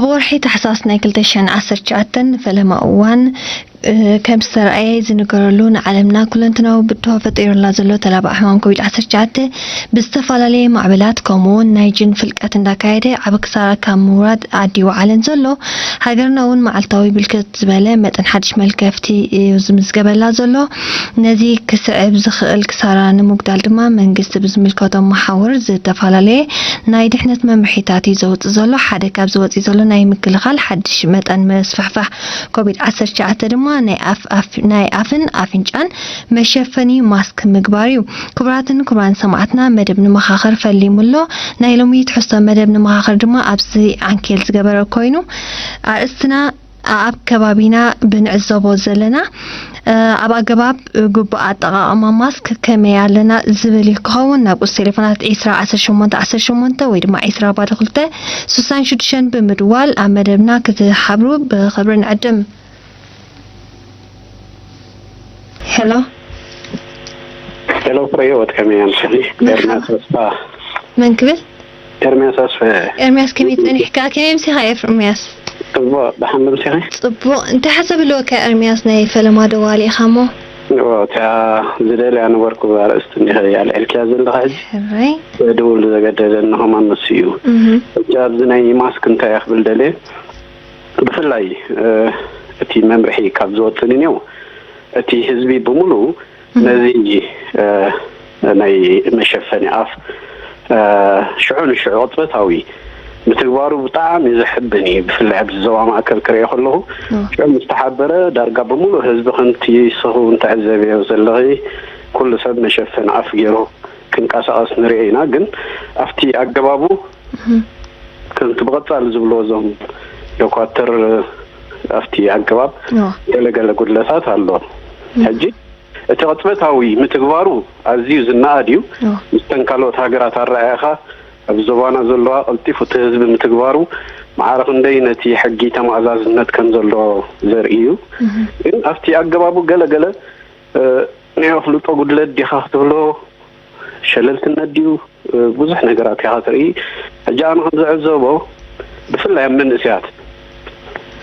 ኣብ ወርሒ ታሕሳስ ናይ ክልተ ሽሕን ዓሰርተ ትሽዓተን ንፈለማ እዋን፣ እ፣ ከም ዝተረኣየ ዝንገረሉ፣ ንዓለምና ኩለንትናዊ ብድሆ ፈጢሩላ ዘሎ ተላባዒ ሕማም ኮቪድ ዓሰርተ ትሽዓተ ብዝተፈላለየ ማዕበላት ከምኡ እውን ናይ ጅን ፍልቀት እንዳካየደ ዓቢ ክሳራ ካብ ምውራድ ኣዲቡ ዓለም ዘሎ፣ ሃገርና እውን መዓልታዊ ብልክት ዝበለ መጠን ሓድሽ መልከፍቲ እዩ ዝምዝገበላ ዘሎ። ነዚ ክስዕብ ዝኽእል ክሳራ ንምጉዳል ድማ መንግስቲ ብዝምልከቶም መሓውር ዝተፈላለየ ናይ ድሕነት መምርሒታት እዩ ዘውፅእ ዘሎ። ሓደ ካብ ዝወፅእ ዘሎ ናይ ምክልኻል ሓድሽ መጠን መስፋሕፋሕ ኮቪድ ዓሰርተ ትሽዓተ ድማ ናይ ኣፍ-፣ ኣፍ-፣ ናይ ኣፍን ኣፍንጫን መሸፈኒ ማስክ ምግባር እዩ። ክቡራትን ክቡራን ሰማዕትና፣ መደብ ንመኻኸር ፈሊሙ ኣሎ። ናይ ሎሚ ትሕዝቶ መደብ ንመኻኸር ድማ ኣብዚ ዓንኬል ዝገበረ ኮይኑ፣ ኣርእስትና ኣብ ከባቢና ብንዕዘቦ ዘለና፣ እ፣ ኣብ ኣገባብ ግቡእ ኣጠቓቕማ ማስክ ከመይ ኣለና ዝብል ክኸውን። ናብ ቁጽሪ ቴሌፎናት ዒስራ ዓሰርተ ሸሞንተ ዓሰርተ ሸሞንተ ወይ ድማ ዒስራ ባዶ ክልተ ስሳን ሽዱሽተን ብምድዋል ኣብ መደብና ክትሓብሩ ብኽብሪ ንዕድም። ሄሎ። ሄሎ ፍሬህይወት፣ ከመይ ኣምሲኺ? ኤርምያስ ተስፋ። መን ክብል? ኤርምያስ ኣስፈ። ኤርምያስ፣ ከመይ ጸኒሕካ? ከመይ ኣምሲኻ ኤርምያስ? ጽቡቕ፣ ደሓን ዶ ኣምሲኺ? ጽቡቕ። እንታይ ሓሳብ ኣለወካ ኤርምያስ? ናይ ፈለማ ደዋሊ ኢኻ እሞ። እዎ፣ እታ ዝደልያ ነበርኩ ኣርእስቲ እንዲኺ ኣልዒልክያ ዘለኻ ሕጂ። ሕራይ። ድውል ዘገደደኒ ከማን ንሱ እዩ። እህ። ሕጂ ኣብዚ ናይ ማስክ እንታይ እየ ክብል ደልየ፣ ብፍላይ፣ እ፣ እቲ መምርሒ ካብ ዝወጽእ ንኔው፣ እቲ ህዝቢ ብምሉኡ ነዚ፣ እ፣ ናይ መሸፈኒ ኣፍ፣ እ፣ ሽዑ ንሽዑ ቅጽበታዊ ምትግባሩ ብጣዕሚ ዘሕብን እዩ። ብፍላይ ኣብዚ ዞባ ማእከል ክሪኦ ከለኹ፣ እዎ። ሽዑ ምስ ተሓበረ ዳርጋ ብምሉእ ህዝቢ ከምቲ ንስኺ እውን ትዕዘብዮ ዘለኺ ኩሉ ሰብ መሸፈኒ ኣፍ ገይሩ ክንቀሳቐስ ንሪኦ ኢና። ግን ኣብቲ ኣገባቡ እህ። ከምቲ ብቐጻሊ ዝብልዎ እዞም ዶኳትር ኣብቲ ኣገባብ እዎ። ገለ ገለ ጉድለታት ኣሎ። እህ። ሕጂ እቲ ቅጽበታዊ ምትግባሩ ኣዝዩ ዝነኣድ እዩ። እዎ። ምስተን ካልኦት ሃገራት ኣረኣእያኻ ኣብ ዞባና ዘለዋ ቀልጢፉ እቲ ህዝቢ ምትግባሩ ማዕረ ክንደይ ነቲ ሕጊ ተማእዛዝነት ከም ዘሎ ዘርኢ እዩ። እህ። ግን ኣብቲ ኣገባቡ ገለ ገለ፣ እ፣ ናይ ኣፍልጦ ጉድለት ዲኻ ክትብሎ፣ ሸለልትነት ድዩ፣ እ፣ ብዙሕ ነገራት ኢኻ ትርኢ። ሕጂ ኣነ ከም ዝዕዘቦ ብፍላይ ኣብ መንእሰያት፣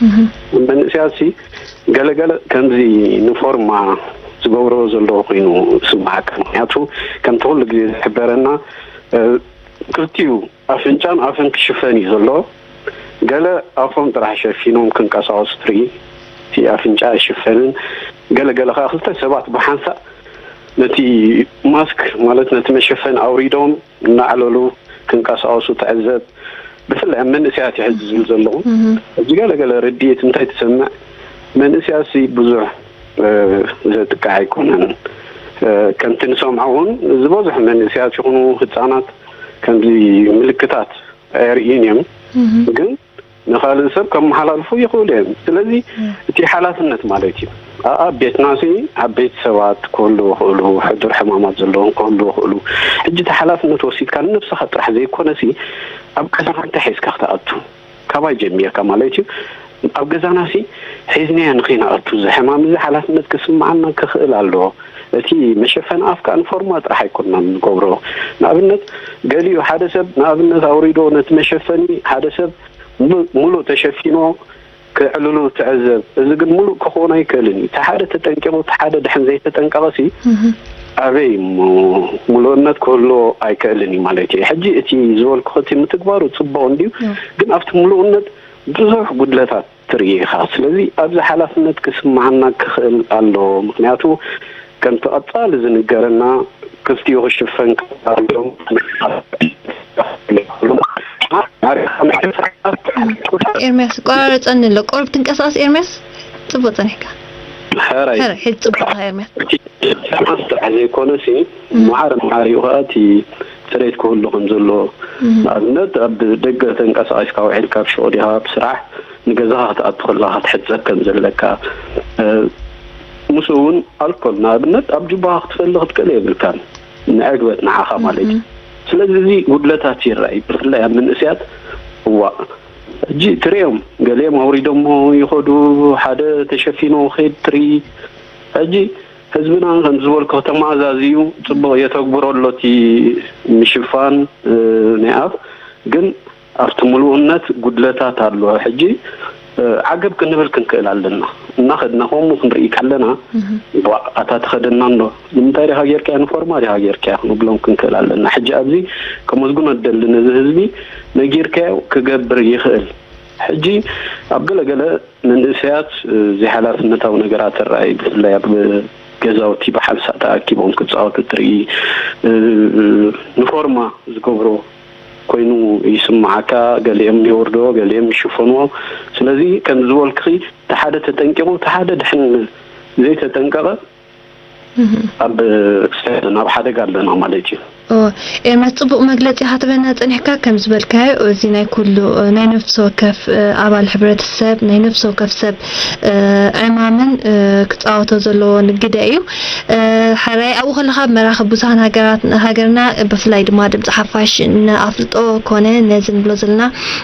እህ። ኣብ መንእሰያት ሲ ገለ ገለ ከምዚ ንፎርማ ዝገብርዎ ዘለዉ ኮይኑ ይስምዓካ። ምኽንያቱ ከምቲ ኩሉ ግዜ ዝሕበረና፣ እ፣ ክልቲኡ ኣፍንጫን ኣፍን ክሽፈን እዩ ዘለዎ። ገለ ኣፎም ጥራሕ ሸፊኖም ክንቀሳቐሱ ትርኢ፣ እቲ ኣፍንጫ ኣይሽፈንን። ገለ ገለ ከኣ ክልተ ሰባት ብሓንሳእ ነቲ ማስክ ማለት ነቲ መሸፈኒ ኣውሪዶም እናዕለሉ ክንቀሳቐሱ ትዕዘብ። ብፍላይ ኣብ መንእሰያት እዩ ሕዚ ዝብል ዘለኹ። እህ። ሕጂ ገለ ገለ ርድኢት እንታይ ትሰምዕ፣ መንእሰያትሲ ብዙሕ፣ እ፣ ዘጥቅዕ ኣይኮነን። እ፣ ከምቲ ንሰምዖ እውን ዝበዝሑ መንእሰያት ይኹኑ ህጻናት ከምዚ ምልክታት ኣየርእዩን እዮም። እህ። ግን ንኻልእ ሰብ ከመሓላልፉ ይኽእሉ እዮም። ስለዚ እህ። እቲ ሓላፍነት ማለት እዩ። ኣኣ ቤትና ሲ ዓበይቲ ሰባት ክህልዉ ይኽእሉ፣ ሕዱር ሕማማት ዘለዎም ክህልዉ ይኽእሉ። ሕጂ እቲ ሓላፍነት ወሲድካ ንነብስኻ ጥራሕ ዘይኮነ ሲ ኣብ ገዛኻ እንታይ ሒዝካ ክትኣቱ? ካባይ ጀሚርካ ማለት እዩ። ኣብ ገዛና ሲ ሒዝናዮ ንኸይንኣቱ፣ እዚ ሕማም እዚ ሓላፍነት ክስምዓና ክኽእል ኣለዎ። እቲ መሸፈኒ ኣፍ ከኣ ንፎርማ ጥራሕ ኣይኮንና ንገብሮ። ንኣብነት ገሊኡ ሓደ ሰብ ንኣብነት ኣውሪዶ ነቲ መሸፈኒ ሓደ ሰብ ሙሉእ፣ ሙሉእ ተሸፊኖ ከዕልሉ ትዕዘብ። እዚ ግን ሙሉእ ክኸውን ኣይክእልን እዩ። እቲ ሓደ ተጠንቂቑ፣ እቲ ሓደ ድሕን ዘይተጠንቀቐ ሲ እህ። ኣበይ እሞ ሙሉእነት ክህልዎ ኣይክእልን እዩ ማለት እዩ። ሕጂ እቲ ዝበልኩ እቲ ምትግባሩ ጽቡቕ እንድዩ፣ እዎ። ግን ኣብቲ ሙሉእነት ብዙሕ ጉድለታት ትርኢ ኢኻ። ስለዚ ኣብዚ ሓላፍነት ክስምዓና ክኽእል ኣለዎ። ምኽንያቱ ከምቲ ቀጻሊ ዝንገረና ክልቲኡ ክሽፈን ክባሎም ኤርምያስ፣ ቆራረጸኒ ኣሎ። ቁሩብ ትንቀሳቐስ ኤርምያስ? ጽቡቕ ጸኒሕካ። ሕራይ። ሕራይ፣ ሕጂ ጽቡቕ ኢኻ ኤርምያስ። እቲ ጥዕና ጥራሕ ዘይኮነ ሲ፣ እም። ማዕረ ማዕሪኡ ከኣ እቲ ጽሬት ክህሉ ከም ዘለዎ። እም። ንኣብነት ኣብ ደገ ተንቀሳቒስካ ውዒልካ ኣብ ሹቕ ዲኻ ኣብ ስራሕ ንገዛኻ ክትኣቱ ከለኻ ክትሕጸብ ከም ዘለካ። እ፣ ምስኡ እውን ኣልኮል ንኣብነት ኣብ ጁባኻ ክትፈሊ ክትክእል የብልካን። ንዕግበት ንዓኻ ማለት እዩ። እም። ስለዚ እዚ ጉድለታት ይረኣይ፣ ብፍላይ ኣብ መንእሰያት። እዋእ፣ ሕጂ ትርእዮም፣ ገሊኦም ኣውሪዶሞ ይኸዱ፣ ሓደ ተሸፊኑ ክኸይድ ትርኢ። ሕጂ ህዝብና ከም ዝበልኩ ተመኣዛዝዩ ጽቡቕ የተግብሮ ኣሎ እቲ ምሽፋን፣ እ፣ ናይ ኣፍ። ግን ኣብቲ ምሉእነት ጉድለታት ኣሎ። ሕጂ ዓገብ ክንብል ክንክእል ኣለና። እናኸድና ከምኡ ክንርኢ ከለና፣ ዋእ፣ ኣታ ተኸደና እንዶ፣ ንምንታይ ዲኻ ጌርካያ? ዩኒፎርማ ዲኻ ጌርካያ? ክንብሎም ክንክእል ኣለና። ሕጂ ኣብዚ ከመስግኖ እደሊ ነዚ ህዝቢ፣ ነጊርካዮ ክገብር ይኽእል። ሕጂ ኣብ ገለገለ መንእሰያት ዘይሓላፍነታዊ ነገራት ይረኣይ። ብፍላይ ኣብ ገዛውቲ ብሓንሳእ ተኣኪቦም ክጻወቱ ትርኢ። ንፎርማ ዝገብሮ ኮይኑ ይስምዓካ። ገሊኦም የውርድዎ፣ ገሊኦም ይሽፈንዎ። ስለዚ ከም ዝበልክኺ፣ እቲ ሓደ ተጠንቂቑ፣ እቲ ሓደ ድሕን ዘይተጠንቀቐ ኣብ ናብ ሓደጋ ኣለና ማለት እዩ። ኦ፣ ኤርምያስ፣ ጽቡቕ መግለጺ ኢኻ ትበና ጸኒሕካ። ከም ዝበልካዮ፣ እዚ ናይ ኩሉ፣ ናይ ነፍሲ ወከፍ ኣባል ሕብረተሰብ፣ ናይ ነፍሲ ወከፍ ሰብ ዕማምን ክጻወቶ ዘለዎ ግደ እዩ። ሕራይ ኣብኡ ከለኻ፣ ኣብ መራኸቢ ብዙሃን ሃገራት፣ ሃገርና፣ ብፍላይ ድማ ድምጺ ሓፋሽ፣ ንኣፍልጦ ኮነ ነዚ ንብሎ ዘለና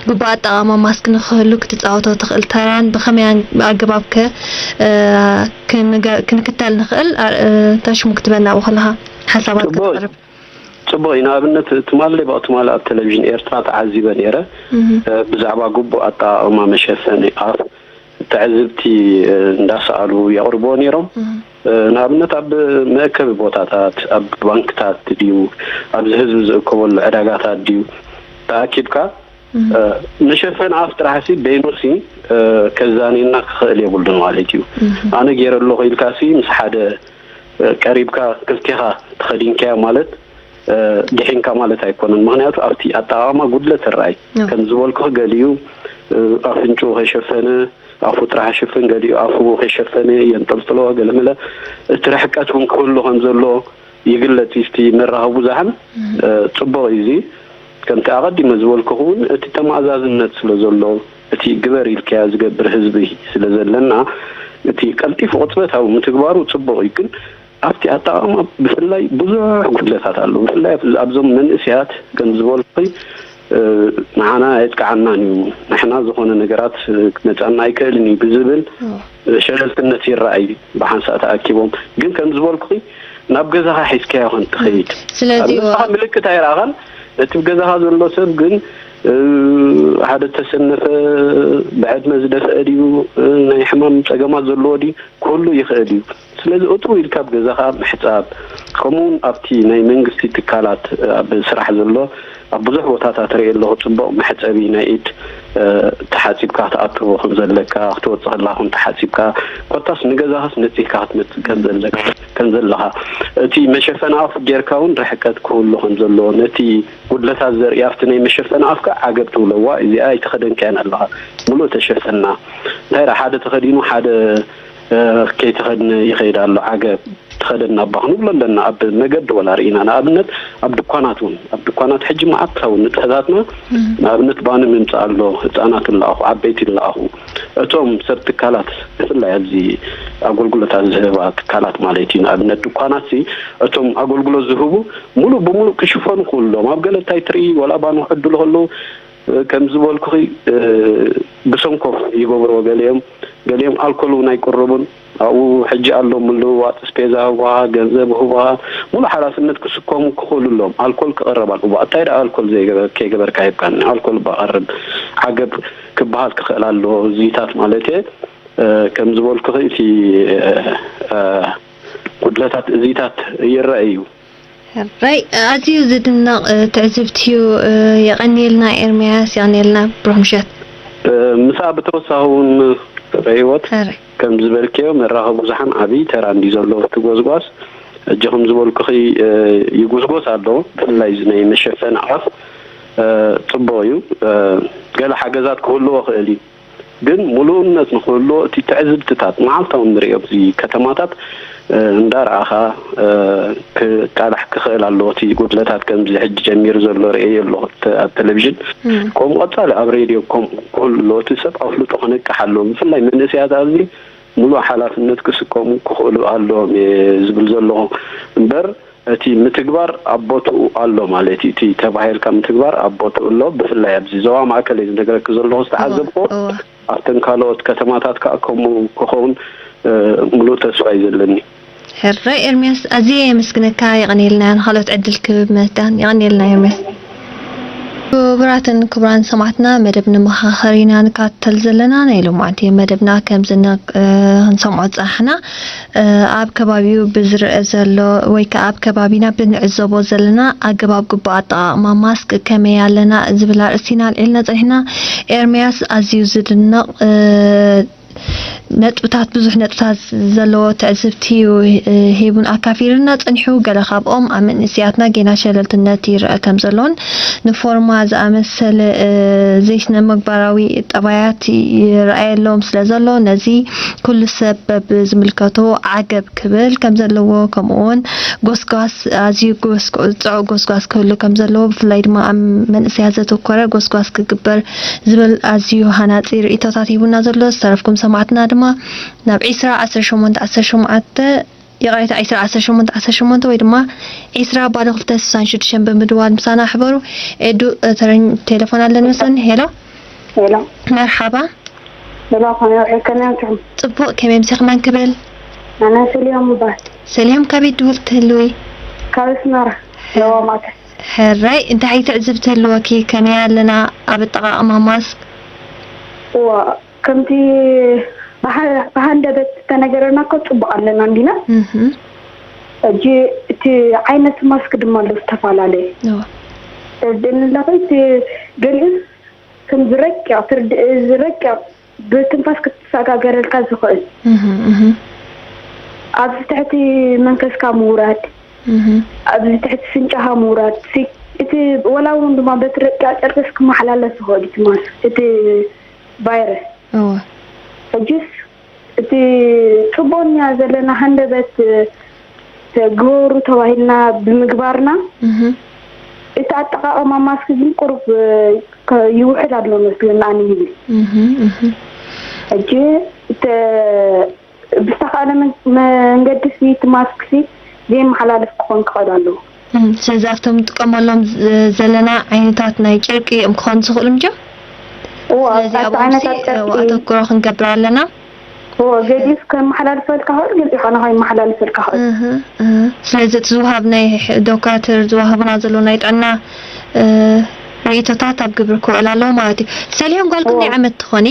ግቡእ ኣጠቓቕማ ማስክ ንኽህሉ ክትጻወቶ ትኽእል ተራን ብኸመይ ኣገባብ ከ ክንክተል ንኽእል? እንታይ ሽሙ ክትበና ኣብኡ ከለኻ ሓሳባት ክትቕርብ? ጽቡቕ እዩ። ንኣብነት፣ ትማሊ ብትማሊ ኣብ ቴሌቪዥን ኤርትራ ተዓዚበ ነይረ። ብዛዕባ ግቡእ ኣጠቓቕማ መሸፈኒ ኣፍ ትዕዝብቲ እንዳሰኣሉ የቕርብዎ ነይሮም። ንኣብነት፣ ኣብ መእከቢ ቦታታት፣ ኣብ ባንክታት ድዩ፣ ኣብዚ ህዝቢ ዝእከበሉ ዕዳጋታት ድዩ ተኣኪብካ መሸፈኒ ኣፍ ጥራሕሲ ደይኑሲ ከዛንየና ክኽእል የብሉን ማለት እዩ። ኣነ ገይረ ኣለኹ ኢልካሲ ምስ ሓደ ቀሪብካ ክልቴኻ ተኸዲንካዮ ማለት ድሒንካ ማለት ኣይኮነን። ምኽንያቱ ኣብቲ ኣጠቓቕማ ጉድለት ይረኣይ። ከም ዝበልኩ፣ ገሊኡ ኣፍንጭኡ ከይሸፈነ ኣፉ ጥራሕ ይሽፍን፣ ገሊኡ ኣፉ ከይሸፈነ የንጠልጥሎ፣ ገለመለ። እቲ ርሕቀት እውን ክህሉ ከም ዘሎ ይግለጽ እዩ። እቲ መራኸቢ ብዙሓን ጽቡቕ እዩ። እዚ ከምቲ ኣቐዲመ ዝበልኩኹ እውን እቲ ተመኣዛዝነት ስለ ዘሎ፣ እቲ ግበር ኢልካዮ ዝገብር ህዝቢ ስለ ዘለና፣ እቲ ቀልጢፉ ቅጽበታዊ ምትግባሩ ጽቡቕ እዩ። ግን ኣብቲ ኣጠቓቕማ ብፍላይ ብዙሕ ጉድለታት ኣሎ። ብፍላይ ኣብዞም መንእሰያት ከም ዝበልኩ ንዓና ኣየጥቅዓናን እዩ፣ ንሕና ዝኾነ ነገራት ክመጻና ኣይክእልን እዩ ብዝብል ሸለልትነት ይረኣይ። ብሓንሳእ ተኣኪቦም ግን ከም ዝበልኩ ናብ ገዛኻ ሒዝካዮ ከም ትኸይድ ስለዚ ምልክት ኣይረኣኻን። እቲ ገዛኻ ዘሎ ሰብ ግን ሓደ ተሰነፈ፣ ብዕድመ ዝደፍአ ድዩ፣ ናይ ሕማም ጸገማት ዘለዎ ድዩ፣ ክህሉ ይኽእል እዩ። ስለዚ እትው ኢልካ ኣብ ገዛኻ ምሕጻብ፣ ከምኡውን ኣብቲ ናይ መንግስቲ ትካላት ኣብ ስራሕ ዘሎ ኣብ ብዙሕ ቦታታት ርኢ ኣለኹ። ጽቡቕ መሕጸቢ ናይ ኢድ ተሓጺብካ ክትኣትዎ ከም ዘለካ፣ ክትወጽእ ከለኻ እውን ተሓጺብካ፣ ኮታስ ንገዛኻስ ነጺህካ ክትመጽእ ከም ዘለካ ከም ዘለኻ፣ እቲ መሸፈኒ ኣፍ ጌርካ እውን ርሕቀት ክህሉ ከም ዘለዎ፣ ነቲ ጉድለታት ዘርኢ ኣብቲ ናይ መሸፈኒ ኣፍካ ዓገብ ትብለዋ። እዚኣ ኣይተኸደንካያን ኣለኻ፣ ምሉእ ተሸፈና። እንታይ ደኣ ሓደ ተኸዲኑ ሓደ ከይተኸድነ ይኸይድ ኣሎ። ዓገብ ትኸደና እባ ክንብሎ ኣለና። ኣብ መገዲ ወላ ርኢና፣ ንኣብነት ኣብ ድኳናት እውን፣ ኣብ ድኳናት ሕጂ መዓት ካብ ንጥፈታትና፣ ንኣብነት ባኒ ምምጻእ ኣሎ፣ ህጻናት ኣለኣኹ፣ ዓበይቲ ኣለኣኹ። እቶም ሰብ ትካላት፣ ብፍላይ ኣብዚ ኣገልግሎታት ዝህባ ትካላት ማለት እዩ፣ ንኣብነት ድኳናት ሲ፣ እቶም ኣገልግሎት ዝህቡ ሙሉእ ብሙሉእ ክሽፈኑ ክእሎም። ኣብ ገለ እንታይ ትርኢ፣ ወላ ባኒ ክዕድሉ ከለዉ ከም ዝበልኩኺ ብሰንኮፍ ይገብርዎ ገሊኦም። ገሊኦም ኣልኮል እውን ኣይቅርቡን። ኣብኡ ሕጂ ኣሎ ምልውዋጥ፣ ስፔዛ ህቡኻ፣ ገንዘብ ህቡኻ፣ ሙሉእ ሓላፍነት ክስከሙ ክኽእሉ ኣለዎም። ኣልኮል ክቕረብ ኣለዎ። እንታይ ደኣ ኣልኮል ዘይገበር-፣ ከይገበርካ ሂብካኒ? ኣልኮል እባ ቀርብ፣ ዓገብ ክበሃል ክኽእል ኣለዎ። እዚታት ማለት እየ። ከም ዝበልኩኺ እቲ ጉድለታት እዚታት ይረአ እዩ። ሕራይ፣ ኣዝዩ ዝድነቕ ትዕዝብቲ እዩ። የቐንየልና ኤርምያስ፣ የቐንየልና። ብሩኽ ምሸት። ምስኣ ብተወሳኺ እውን ፍረ ህይወት፣ ሕራይ። ከም ዝበልክዮ መራኸቢ ብዙሓን ዓብዪ ተራ እንድዩ ዘለዎ እቲ ጎስጓስ። ሕጂ ከም ዝበልኩኺ ይጉስጎስ ኣሎ። ብፍላይ እዚ ናይ መሸፈኒ ኣፍ ጽቡቕ እዩ። ገለ ሓገዛት ክህልዎ ክእል እዩ። ግን ምሉእነት ንክህልዎ እቲ ትዕዝብትታት መዓልታዊ ንሪኦ ኣብዚ ከተማታት እንዳረኣኻ ክቃላሕ ክኽእል ኣለዎ። እቲ ጉድለታት ከምዚ ሕጂ ጀሚሩ ዘሎ ርእየ ኣለኹ ኣብ ቴሌቪዥን። ከምኡ ቀጻሊ ኣብ ሬድዮ ከምኡ ክህሉ ኣለዎ። እቲ ሰብ ኣፍልጦ ክነቅሕ ኣለዎ። ብፍላይ መንእሰያት ኣብዚ ምሉእ ሓላፍነት ክስከሙ ክኽእሉ ኣለዎም እየ ዝብል ዘለኹ እምበር እቲ ምትግባር ኣብ ቦትኡ ኣሎ ማለት እዩ። እቲ ተባሂልካ ምትግባር ኣብ ቦትኡ ኣሎ። ብፍላይ ኣብዚ ዞባ ማእከል እየ ዝነግረኪ ዘለኹ ዝተዓዘብኩዎ። እወ። ኣብተን ካልኦት ከተማታት ከኣ ከምኡ ክኸውን ምሉእ ተስፋ እዩ ዘለኒ። ሕራይ ኤርምያስ፣ ኣዝየ የመስግነካ። የቐንየልና። ንኻልኦት ዕድል ክህብ መታን። የቐንየልና ኤርምያስ። ክቡራትን ክቡራን ሰማዕትና፣ መደብ ንመኻኸር ኢና ንካተል ዘለና። ናይ ሎማዓንቲ መደብና ከምዚ ን-፣ እ፣ ክንሰምዖ ዝጸናሕና፣ እ፣ ኣብ ከባቢኡ ብዝረአ ዘሎ ወይ ከኣ ኣብ ከባቢና ብንዕዘቦ ዘለና ኣገባብ ግቡእ ኣጠቓቕማ ማስክ ከመይ ኣለና ዝብል ኣርእስቲ ኢና ኣልዒልና ጸኒሕና። ኤርምያስ፣ ኣዝዩ ዝድነቕ፣ እ፣ ነጥብታት፣ ብዙሕ ነጥብታት ዘለዎ ትዕዝብቲ እዩ፣ እ፣ ሂቡን ኣካፊሉና ጸኒሑ። ገለ ካብኦም ኣብ መንእሰያትና ጌና ሸለልትነት ይረአ ከም ዘሎን ንፎርማ ዝኣመሰለ፣ እ፣ ዘይስነ ምግባራዊ ጠባያት ይረኣየሎም ስለ ዘሎ፣ ነዚ ኩሉ ሰብ በብ ዝምልከቶ ዓገብ ክብል ከም ዘለዎ፣ ከምኡ እውን ጎስጓስ፣ ኣዝዩ ጎስጎ-፣ ጽዑቕ ጎስጓስ ክህሉ ከም ዘለዎ፣ ብፍላይ ድማ ኣብ መንእሰያት ዘተኮረ ጎስጓስ ክግበር ዝብል ኣዝዩ ሃናጺ ርእይቶታት ሂቡና ዘሎ። ዝተረፍኩም ሰማዕትና ድማ ናብ ዒስራ ዓሰርተ ሸሞንተ ዓሰርተ ሸሞንተ፣ ይቕሬታ፣ ዒስራ ዓሰርተ ሸሞንተ ዓሰርተ ሸሞንተ ወይ ድማ ዒስራ ባዶ ክልተ ስሳን ሽዱሽተን ብምድዋል ምሳና ሕበሩ። ኤዱ፣ እ፣ ተረኝ-፣ ቴሌፎን ኣለኒ መስለኒ። ሄሎ። ሄሎ። መርሓባ። ሄሎ፣ ከመይ ውዒልኩም? ከመይ ኣምሲኹም? ጽቡቕ፣ ከመይ ኣምሲኽናን ክብል? ኣነ ሰሊሆም እባል። ሰሊሆም፣ ካበይ ድውል ትህልዊ? ካብ ኣስመራ። ሄሎ፣ ማታ። ሕራይ፣ እንታይ ትዕዝብቲ ኣለወኪ? ከመይ ኣለና ኣብ ኣጠቓቕማ ማስክ? እዋ፣ ከምቲ ብሃ-፣ ብሃንደበት ዝተነገረና እኮ ጽቡቕ ኣለና እንዲና። እህ። ሕጂ እቲ ዓይነት ማስክ ድማ ኣሎ ዝተፈላለየ። እዋ። እዚ እንለኸ እቲ ገሊኡ ከም ዝረቅቕ ትርድ-፣ ዝረቅቕ ብትንፋስ ክትሰጋገረልካ ዝኽእል። እህ፣ እህ። ኣብዚ ትሕቲ መንከስካ ምውራድ፣ እህ። ኣብዚ ትሕቲ ፍንጫኻ ምውራድ፣ ሲ-፣ እቲ ወላ እውን ድማ በቲ ረቂቕ ጨርቅስ ክመሓላለፍ ዝኽእል እቲ ማስክ፣ እቲ ቫይረስ። እወ። ሕጅስ እቲ ጽቡቕ እኒኣ ዘለና ሃንደበት ግበሩ ተባሂልና ብምግባርና፣ እህ። እቲ ኣጠቓቕማ ማስክ ግን ቁሩብ፣ ከ-፣ ይውሕድ ኣሎ መስለኒ ኣነ ይብል። እህ፣ እህ። ሕጂ እተ-፣ ብዝተኻእለ መን-፣ መንገዲ ሲ እቲ ማስክ ሲ ዘይመሓላለፍ ክኾን ክኽእል ኣለዎ። እም፣ ስለዚ ኣብቶም ንጥቀመሎም ዝ-፣ ዘለና ዓይነታት ናይ ጨርቂ እዮም ክኾኑ ዝኽእሉ እዮም። እዋ፣ ስለዚ ኣብቲ ኣብኦም ሲ፣ ዓይነታት ጨርቂ እዋ፣ ኣተኩሮ ክንገብር ኣለና። እዎ፣ ገዲፍ ከመሓላልፈልካ ክእል፣ ገዲፍ ኣነ ከይመሓላልፈልካ ክእል። እህ፣ እህ። ስለዚ እቲ ዝወሃብ ናይ ሕ-፣ ዶክተር ዝወሃቡና ዘሎ ናይ ጥዕና፣ እ፣ ርእይቶታት ኣብ ግብሪ ክውዕል ኣለዎ ማለት እዩ። ሰሊሆም፣ ጓል ክንደይ እዎ። ዓመት ትኾኒ?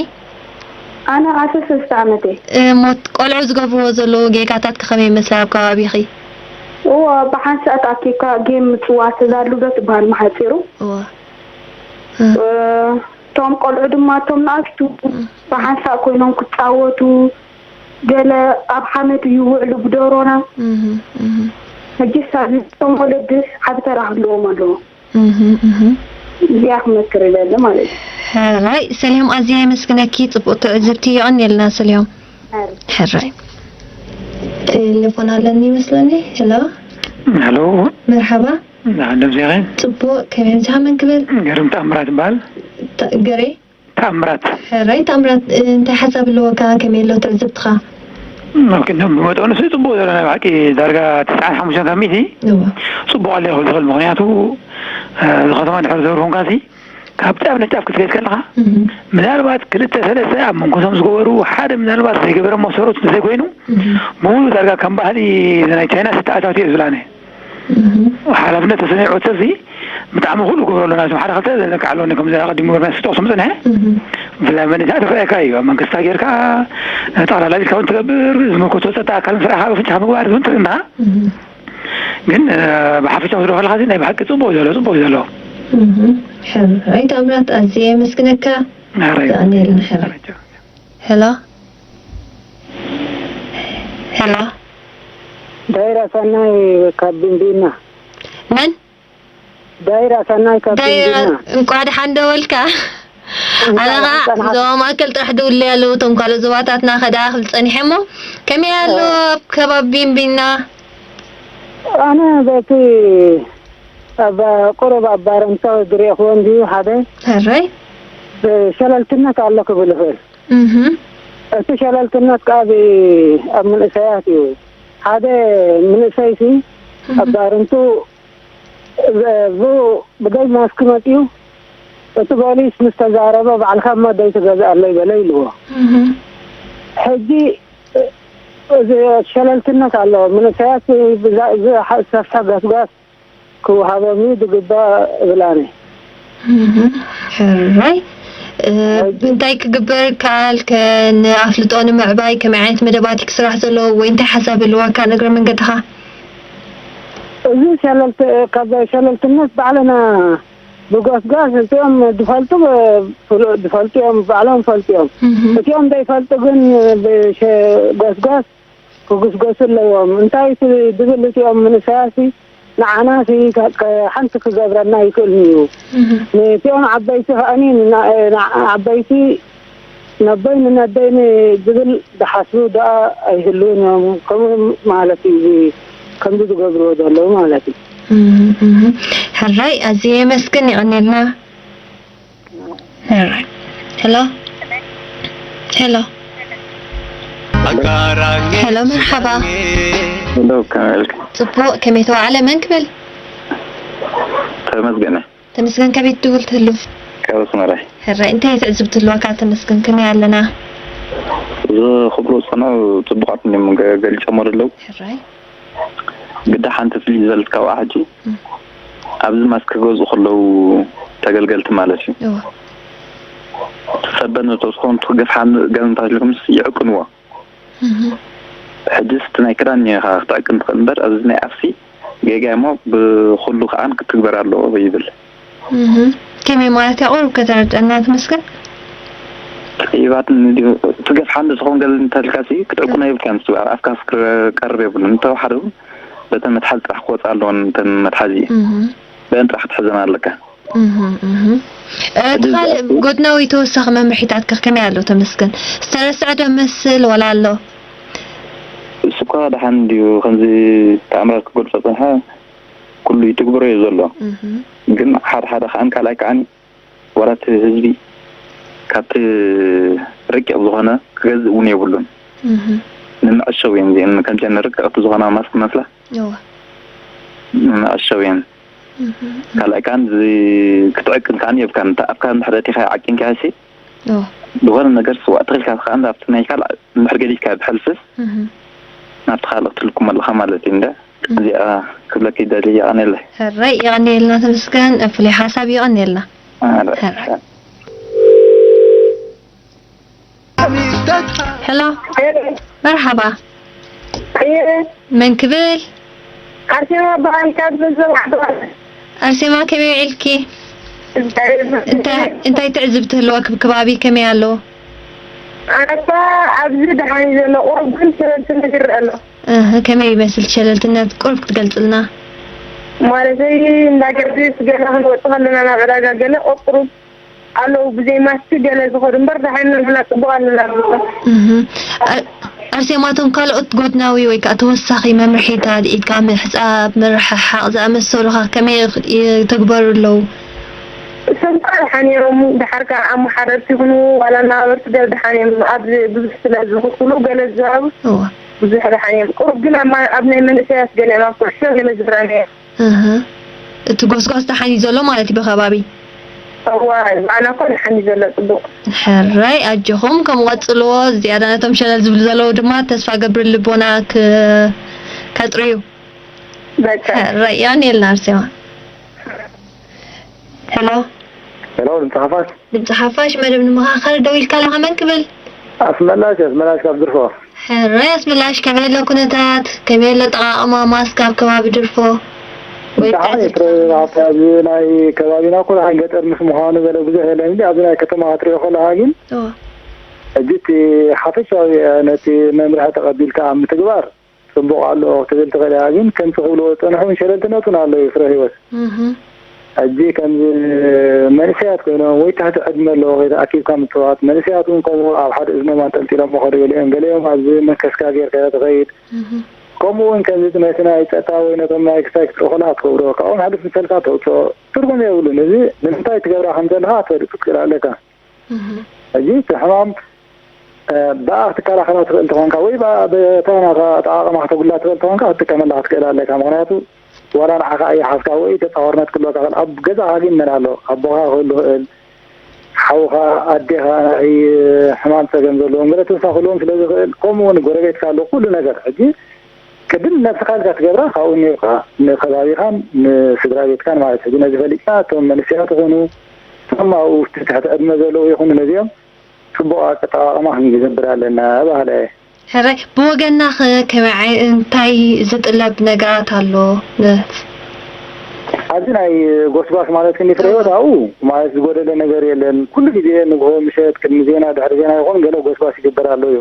ኣነ ዓሰርተ ሰለስተ ዓመት እየ። እ፣ ሞት ቆልዑ ዝገብርዎ ዘለዉ ጌጋታት ከ ከመይ ይመስላ ኣብ ከባቢኺ? እዎ፣ ብሓንሳእ ተኣኪብካ ጌም ምጽዋት፣ እዛ ሉዶ ትበሃል መሓጺሩ። እዎ። እ። እ፣ እቶም ቆልዑ ድማ፣ እቶም ንኣሽቱ እም። ብሓንሳእ ኮይኖም ክጻወቱ፣ ገለ ኣብ ሓመድ ይውዕሉ ብደሮና። እህ፣ እህ። ሕጂ ሳብ እቶም ወለድስ ዓቢ ተራ ክህልዎም ኣለዎ። እህ፣ እህ። እዚኣ ክመክር እደሊ ማለት እዩ። ሕራይ፣ ሰሊሆም፣ ኣዝየ የመስግነኪ። ጽቡቕ ትዕዝብቲ። የቐንየልና ሰሊሆም። ሕራይ። ሕራይ። ቴሌፎን ኣለኒ ይመስለኒ። ሄሎ። ሄሎ። መርሓባ። ደህና ደምሲኺ? ጽቡቕ፣ ከመይ ምሳኻ መን ክብል? ገርም ተኣምራት ይበሃል። ተ-፣ ገሬ? ተኣምራት። ሕራይ ተኣምራት፣ እ፣ እንታይ ሓሳብ ኣለወካ? ከመይ ኣሎ ትዕዝብትኻ? ኦኬ፣ ብመጠኑ ሲ ጽቡቕ ዘሎ ናይ ብሓቂ ዳርጋ ተስዓን ሓሙሽተን ካብ ሚእቲ እወ። ጽቡቕ ኣሎ ክብል ዝኽእል። ምኽንያቱ፣ እ፣ እዚ ከተማ ድሕሪ ዘውሪ ኮንካ ሲ ካብ ጫፍ ንጫፍ ክትከይድ ከለኻ እህ። ምናልባት ክልተ ሰለስተ ኣብ መንኮሶም ዝገበሩ ሓደ ምናልባት ዘይገበረ መሰረቱ እንተዘይኮይኑ እህ። ብሙሉ ዳርጋ ከም ባህሊ ናይ ቻይና ዝተኣታቱ እየ ዝብላነ። እህ። ሓላፍነት ተሰሚዑ ሰብ ሲ ብጣዕሚ ኩሉ ክገብሮ ኣለና። እዞም ሓደ ክልተ ዘለካ ኣለኒ፣ ከምዚ ኣቐዲሙ ገርና ዝጠቕሶም ዝጸንሐ። እህ። ብፍላይ መንእሰያት ክረኣየካ እዩ። ኣብ መንግስታ ጌርካ ጠቕላላ ቢልካ እውን ትገብር፣ ዝምልከቶ ጸጥታ ኣካል ምስ ረኣኻ ብፍንጫኻ ምግባር እውን ትርኢ እንዲኻ። እህ። ግን፣ እ፣ ብሓፈሻ ክትሪኦ ከለኻ እዚ ናይ ብሓቂ ጽቡቕ እዩ ዘሎ፣ ጽቡቕ እዩ ዘሎ። እህ። ሕራይ ተኣምራት፣ ኣዝየ የመስግነካ። ሕራይ። የቐንየልና፣ ሕራይ። ሕራይ። ሄሎ። ሄሎ። ዳይራ ሰናይ ካብ ብንቢና። መን? ዳይራ ሰናይ ካብ ዳይራ፣ ብንቢና። እንቋዕ ደሓን ደወልካ። እንቋዕ ኣነ ኸዓ ደሓን ጸናሕካ። ዞባ ማእከል ጥራሕ ደውለይ ኣለዉ፣ እቶም ካልኦት ዞባታትና ከደኣ ክብል ጸኒሐ እሞ፣ ከመይ ኣሎ እ። ኣብ ከባቢ ቢንቢና? ኣነ በቲ ኣብ ቁሩብ ኣብ ባረንቶ ዝርእኹዎ እንድዩ ሓደ ሕራይ። ሸለልትነት ኣሎ ክብል ይኽእል። እህ። እቲ ሸለልትነት ከኣ ብ-፣ ኣብ መንእሰያት እዩ። ሓደ መንእሰይሲ እህ። ኣብ ባረንቱ ብ-፣ ብ-፣ ብደይ ማስክ መጺኡ፣ እቲ ፖሊስ ምስ ተዛረበ፣ "ባዕልካ እሞ ደይ ትገዝእ ኣሎ ይበለ" ኢልዎ። እህ። ሕጂ እዚ ሸለልትነት ኣሎ። መንእሰያት ብዛ-፣ እዚ ሓ-፣ ሰፍታ ገስጋስ ክወሃቦም እዩ ዝግባእ እብል ኣነ። ሕራይ እንታይ ክግበር ይከኣል? ከ ንኣፍልጦ ንምዕባይ ከመይ ዓይነት መደባት ክስራሕ ዘለዎ ወይ እንታይ ሓሳብ ኣለዋካ? ንእግረ መንገድኻ እዚ ሸለልት ካብ ሸለልትነት ባዕልና ብጎስጓስ እቲኦም ዝፈልጡ ዝፈልጡ እዮም፣ ባዕሎም ይፈልጡ እዮም። እቲኦም ዘይፈልጡ ግን ብጎስጓስ ክጉስጎሱ ኣለዎም። እንታይ እቲ ዝብል እቲኦም መንእሰያሲ ንዓናሲ ሓንቲ ክገብረና ይክእልን እዩ። ነቲኦም ዓበይቲ ከኣኒ ዓበይቲ ነቦይ ንነደይ ዝብል ዝሓስቡ ደኣ ኣይህልውን እዮም። ከምኡ ማለት እዩ። ከምዚ ዝገብርዎ ዘለዉ ማለት እዩ። ሕራይ ኣዝየ የመስግን። ይቐንየልና። ሕራይ ሄሎ ሄሎ ሄሎ መርሓባ። ሄሎ ከመይ ኢልክ? ጽቡቕ ከመይ ተዋዕለ? መን ክብል? ተመስገነ። ተመስገን ከመይ ትብል ትህሉ? ካብ ኣስመራ። ሕራይ እንታይ ትዕዝብቲ ኣለዋካ? ተመስገን ከመይ ኣለና? ዝኽብሩ ዝጸንሑ ጽቡቓት እዮም ገ- ገሊጾሞ ዘለዉ። ሕራይ ግዳ ሓንቲ ፍልይ ዝበለት ካብኣ ሕጂ ኣብዚ ማስክ ክገዝኡ ከለዉ ተገልገልቲ ማለት እዩ። እወ ሰበን ተስኾን ትገፍሓን ገንታት ኢልኩምስ ይዕቅንዎ። ሕጅስ እቲ ናይ ክዳን እኒኻ ክትዕቅን ትኽእል እምበር ኣብዚ ናይ ኣፍሲ ጌጋ እሞ ብኹሉ ከዓን ክትግበር ኣለዎ ይብል። ከመይ ማለት ያቑርብ ከተረድአና ትመስገን። ጥይባት ትገፍሓ እንተዝኾን ገለ እንተልካሲ ክትዕቅኖ የብልካን። ንሱ ኣብ ኣፍካ ክቀርብ የብሉን። እንተወሓደ እውን በተን መትሓዚ ጥራሕ ክወፃ ኣለዎን እተን መትሓዚ በአን ጥራሕ ክትሕዘን ኣለካ። እቲ ካልእ ጎድናዊ ተወሳኺ መምርሒታት ከ ከመይ ኣሎ ተመስገን? ዝተረስዐ ዶ መስል ወላ ኣሎ? እሱ እኳ ደሓን እንድዩ ከምዚ ተኣምራት ክገልፆ ፀንሐ ኩሉ ይትግበሮ እዩ ዘሎ። ግን ሓደ ሓደ ከዓን ካልኣይ ከዓኒ ዋላ እቲ ህዝቢ ካብቲ ረቂቕ ዝኾነ ክገዝእ እውን የብሉን። ንምዕሸው እየን እዚአን ከምዚአን ረቀቕቲ ዝኾና ማስክ መስላ ንምዕሸው እየን። ካልኣይ ከዓን ክትዕቅን ከዓኒ የብካን። ኣፍካ እንድሕር ኣቲኻ ዓቂንካሲ ዝኾነ ነገር ስዋእ ተኺልካ ከዓን ኣብቲ ናይ ካልእ እንድሕር ገዲፍካ ብሕልፍስ ናብቲ ካልእ ክትልኩም ኣለኻ ማለት እዩ። እንደ እዚኣ ክብለኪ ይደሊ። የቐንየለይ። ሕራይ የቐንየልና ተመስገን። ፍሉይ ሓሳብ የቐንየልና። ሕራይ ሄሎ መርሓባ። መን ክብል? ኣርሴማ በሃል ካብ ዘዘው ዓዲ ኣርሴማ ከመይ ውዒልኪ? እንታይ ትዕዝብቲ ህልወክ ብከባቢ ከመይ ኣሎ? ኣነባ ኣብዚ ደሓን እዩ ዘሎ። ቁሩብ ግን ሸለልትነት ይረአ ኣሎ። እህ ከመይ ይመስል ሸለልትነት? ቁሩብ ክትገልጽልና። ማለተይ እንዳ ገርግስ ገና ክንወጽእ ከለና ናብ ዕዳጋ ገለ ቁሩብ ኣለዉ ብዘይ ማስክ ገለ ዝኸዱ እምበር ደሓን ንሕና ጽቡቕ ኣለና። ኣርሴማ እቶም ካልኦት ጎድናዊ ወይ ከዓ ተወሳኺ መምርሒታት ኢድካ ምሕጻብ፣ ምርሕሓቕ ዝኣመሰሉ ኸ ከመይ ይተግበሩ ኣለዉ? እሶም ከዓ ደሓን እዮም። ደሓር ከዓ ኣመሓደርቲ ይኹኑ ዋላ ኣነባበርቲ ገለ ደሓን እዮም። ኣብዚ ብዙሕ ስለ ዝኽፍሉ ገለ ዝዛረቡ ብዙሕ ደሓን እዮም። ቁሩብ ግን ኣብ ናይ መንእሰያት ገሊኦም ኣብ ኩዕሾ ገለ ዝረኣየ እህ እቲ ጎስጓስ ደሓን እዩ ዘሎ ማለት እዩ ብኸባቢ። እዋ ኣነ እኮ ደሓን እዩ ዘሎ ጽቡቕ። ሕራይ ኣጆኹም ከምኡ ቀጽልዎ። ዝያዳ ነቶም ሸለል ዝብሉ ዘለዉ ድማ ተስፋ ገብር ልቦና ክ- ከጥርዩ። በቃ ሕራይ የቐንየልና ኣርሴማ። ሄሎ ሄሎ ድምፂ ሓፋሽ ድምፂ ሓፋሽ መደብ ንምኻኸር ደው ኢልካ ኣለኻ መን ክብል? ኣስመላሽ ኣስመላሽ ካብ ድርፎ ሕራይ ኣስመላሽ ከመይ ኣሎ ኩነታት? ከመይ ኣሎ ኣጠቓቕማ ማስክ ኣብ ከባቢ ድርፎ? ወይ ደሓን እዩ። ትረ- ኣብቲ ኣብዚ ናይ ከባቢና እኮ ደሓን ገጠር ምስ ምዃኑ ገለ ብዙሕ የለን። እንዲ ኣብዚ ናይ ከተማ ክትሪኦ ከለኻ ግን እዎ። ሕጂ እቲ ሓፈሻዊ ነቲ መምርሒ ተቐቢልካ ኣብ ምትግባር ፅቡቕ ኣሎ ክትብል ትኽእል እያ። ግን ከምቲ ክብልዎ ዝፀንሑ እውን ሸለልትነት እውን ኣሎ እዩ ፍረ ህይወት። እህ ሕጂ ከምዚ መንእሰያት ኮይኖም ወይ ትሕቲ ዕድመ ኣለዎ ከይተኣኪብካ ምፅዋት መንእሰያት እውን ከምኡ ኣብ ሓደ እዝኖም ኣንጠልጢሎም መኸዱ ገሊኦም ገሊኦም ኣብዚ መንከስካ ጌርካ ትኸይድ እህ ከምኡ እውን ከምዚ ነቲ ናይ ፀጥታ ወይ ነቶም ናይ ክሳይ ክትረኽላ ትገብሮ ካብኦም ሕልፍ ምሰልካ ተውፅኦ ትርጉም የብሉን። እዚ ንምንታይ ትገብራ ከም ዘለካ ክትፈልጥ ክትክእል ኣለካ። እህ ሕጂ እቲ ሕማም ብኣ ክትከላኸላ ትኽእል ተኾንካ ወይ ብኣ በታ ናታ ኣጠቓቕማ ከተጉላ ትኽእል ተኾንካ ክትጥቀመላ ክትክእል ኣለካ። ምኽንያቱ ዋላ ንዓኻ ኣይሓዝካ ወይ ተፃዋርነት ክህልወካ ይኽእል። ኣብ ገዛኻ ግን መን ኣሎ? ኣቦኻ ክህሉ ይኽእል፣ ሓውኻ፣ ኣዴኻ፣ ናይ ሕማም ፀገም ዘለዎም ገለ ተወሳኺ ክህልዎም ስለ ዝኽእል፣ ከምኡ እውን ጎረቤትካ ኣሎ ኩሉ ነገር። ሕጂ ቅድም ነብስኻ ኢልካ ትገብራ ካብኡ ኔርካ ንከባቢኻን ንስድራ ቤትካን ማለት ሕጂ ነዚ ፈሊጥና እቶም መንእሰያት ይኹኑ እቶም ኣብኡ ትሕቲ ዕድመ ዘለዉ ይኹኑ ነዚኦም ጽቡቕ ኣጠቓቕማ ክንገብር ኣለና በሃላይ እየ። ሕራይ ብወገንና ኸ ከመይ እንታይ ዝጥለብ ነገራት ኣሎ? ኣብዚ ናይ ጎስጓስ ማለት ክንዲ ፍረ ህይወት ኣብኡ ማለት ዝጎደለ ነገር የለን። ኩሉ ግዜ ንግሆ ምሸት ቅድሚ ዜና ድሕሪ ዜና ይኹን ገለ ጎስጓስ ይግበር ኣሎ እዩ።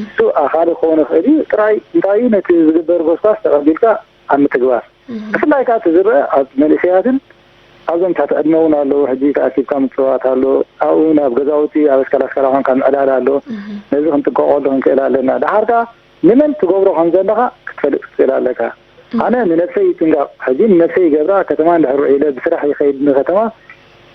እሱ ኣኻሊ ክኸውን ይኽእል እዩ። ጥራይ እንታይ እዩ ነቲ ዝግበር ጎስጓስ ተቐቢልካ ኣብ ምትግባር። ብፍላይ ከዓ እቲ ዝረአ ኣብ መንእሰያትን ኣብዞም ትሕቲ ዕድመ እውን ኣለዉ። ሕጂ ተኣኪብካ ምጽዋት ኣሎ። ኣብኡ ናብ ገዛውቲ ኣብ ኣስካል ኣስካላ ኮንካ ምዕዳል ኣሎ። ነዚ ክንጥንቀቐሉ ክንክእል ኣለና። ደሓር ከዓ ንመን ትገብሮ ከም ዘለኻ ክትፈልጥ ክትክእል ኣለካ። ኣነ ንነብሰይ ይጥንቀቕ። ሕጂ ንነብሰይ ይገብራ። ከተማ እንድሕር ውዒለ ብስራሕ ይኸይድ ንከተማ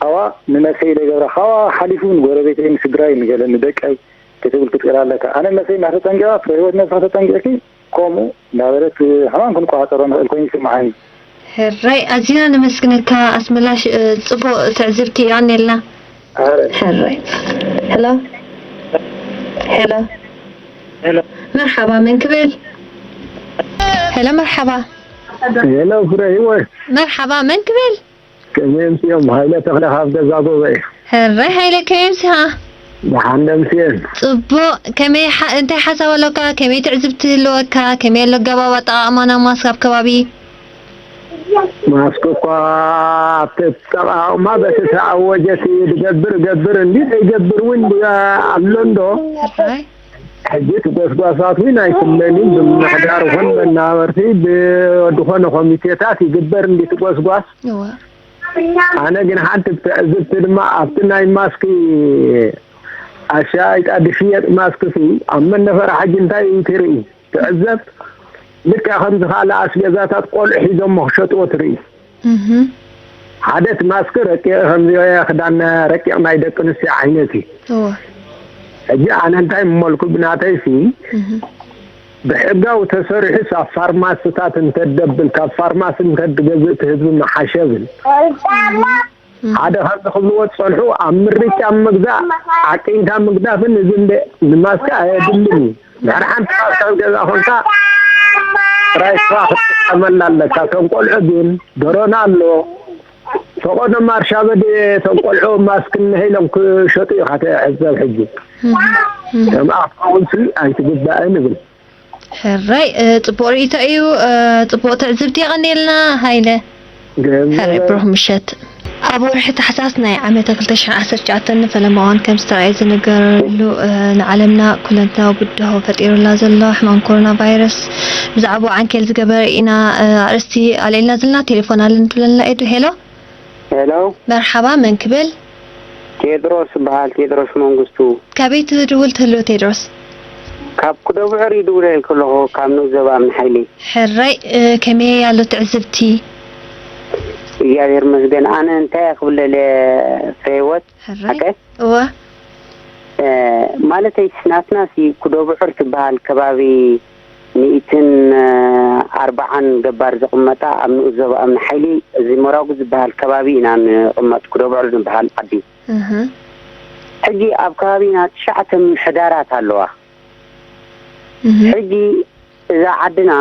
ኣዋ ንነብሰይ ኢለ ይገብራ። ካብኣ ሓሊፉ ንጎረቤተይ ንስድራይ ንገለ ንደቀይ ክትብል ክትክእል ኣለካ። ኣነ ነብሰይ እናተጠንቀቐ ፍረ ህይወት ነብስኺ ተጠንቂቕኪ ከምኡ እንዳበለት ሕማም ክንቆፃፀሮ ንኽእል ኮይኑ ይስምዓኒ። ሕራይ ኣዚና ነመስግነካ ኣስመላሽ ጽቡቕ ትዕዝብቲ የቐንየልና። ሕራይ ሄሎ ሄሎ መርሓባ መን ክብል? ሄሎ መርሓባ ሄሎ ፍረ ህይወት መርሓባ መን ክብል? ከመይ ኣምሲኦም? ሃይለ ተኽለ ካብ ገዛ ጎበ እየ። ሕራይ ሃይለ ከመይ ኣምሲኻ? ደሓን ዶ ኣምስየን? ጽቡቕ። ከመይ ሓ- እንታይ ሓሳብ ኣሎካ? ከመይ ትዕዝብቲ ህልወካ? ከመይ ኣሎ ኣገባብ ኣጠቓቕማ ናይ ማስክ ኣብ ከባቢ? ማስክ እኳ ኣብቲ ኣጠቓቕማ በቲ ተኣወጀ እቲ ዝገብር እገብር እንዲ ዘይገብር እውን ኣሎ እንዶ? ሕራይ ሕጂ እቲ ጎስጓሳት እውን ኣይፍለልን ብምምሕዳር ይኹን መናበርቲ ብዝኾነ ኮሚቴታት ይግበር እንዲ እቲ ጎስጓስ እወ ኣነ ግን ሓንቲ ትዕዝብቲ ድማ ኣብቲ ናይ ማስኪ ኣሻይጣ ድሽየጥ ማስኪ ሲ ኣብ መነፈራ ሕጂ እንታይ እዩ ትርኢ ትዕዘብ ልክዕ ከምዚ ካልእ ኣስቤዛታት ቆልዑ ሒዞሞ ክሸጥዎ ትርኢ እህ ሓደ እቲ ማስኪ ረቂቕ ከምዚ ክዳን ረቂቕ ናይ ደቂ ኣንስትዮ ዓይነት እዩ እወ ሕጂ ኣነ እንታይ ምመልኩ ብናተይ ሲ እህ ብሕጋዊ ተሰሪሑስ ኣብ ፋርማስታት እንተደብል ካብ ፋርማሲ እንተድገዝእ እቲ ህዝቢ ምሓሸ ብል። ሓደ ካብ ዝኽብልዎ ዝጸንሑ ኣብ ምርጫ ምግዛእ ዓቂንካ ምግዳፍን እዚ እንደ ንማስክ ኣየድልን እዩ። ድሕሪ ሓንቲ ማስክ ኣብ ገዛ ኮንካ ጥራይ ስኻ ክትጥቀመላ ኣለካ። እቶም ቆልዑ ግን ደሮና ኣሎ ፈቐዶ ማርሻ በዴ እቶም ቆልዑ ማስክ እንሀ ኢሎም ክሸጡ ኢኻ ትዕዘብ ሕጂ። ከምኣ ክትኸውን ሲ ኣይትግባእን እብል። ሕራይ ጽቡቕ ርእይቶ እዩ። ጽቡቕ ትዕዝብቲ የቐንየልና ሃይለ። ሕራይ ብሩኽ ምሸት። ኣብ ወርሒ ታሕሳስ ናይ ዓመተ ክልተ ሽሕን ዓሰርተ ትሽዓተን ንፈለማ እዋን ከም ዝተራእየ ዝንገረሉ ንዓለምና ኩለንትናዊ ብድሆ ፈጢሩላ ዘሎ ሕማም ኮሮና ቫይረስ ብዛዕባኡ ዓንኬል ዝገበረ ኢና ኣርእስቲ ኣልዒልና ዘለና። ቴሌፎን ኣለን ትብለና ኤዱ። ሄሎ። ሄሎ መርሓባ መን ክብል? ቴድሮስ እበሃል ቴድሮስ መንግስቱ። ካበይ ትድውል ትህሉ ቴድሮስ? ካብ ኩደብዑር ይድውለልኪ ኣለኹ ካብ ንኡስ ዞባ እምኒ ሓይሊ። ሕራይ ከመይ ኣሎ ትዕዝብቲ? እግዚኣብሔር ይመስገን ኣነ እንታይ እየ ክብለለ ፍሬህይወት ሕራይ ሓቀ? እወ ማለተይስ ናትናሲ ኩደብዑር ትበሃል ከባቢ ሚእትን ኣርባዓን ገባር ዝቕመጣ ኣብ ንኡስ ዞባ እምኒ ሓይሊ እዚ መራጉ ዝበሃል ከባቢ ኢና ንቕመጥ፣ ኩደብዑር ዝበሃል ዓዲ። እህ። ሕጂ ኣብ ከባቢና ትሽዓተ ምምሕዳራት ኣለዋ። እህ። ሕጂ እዛ ዓድና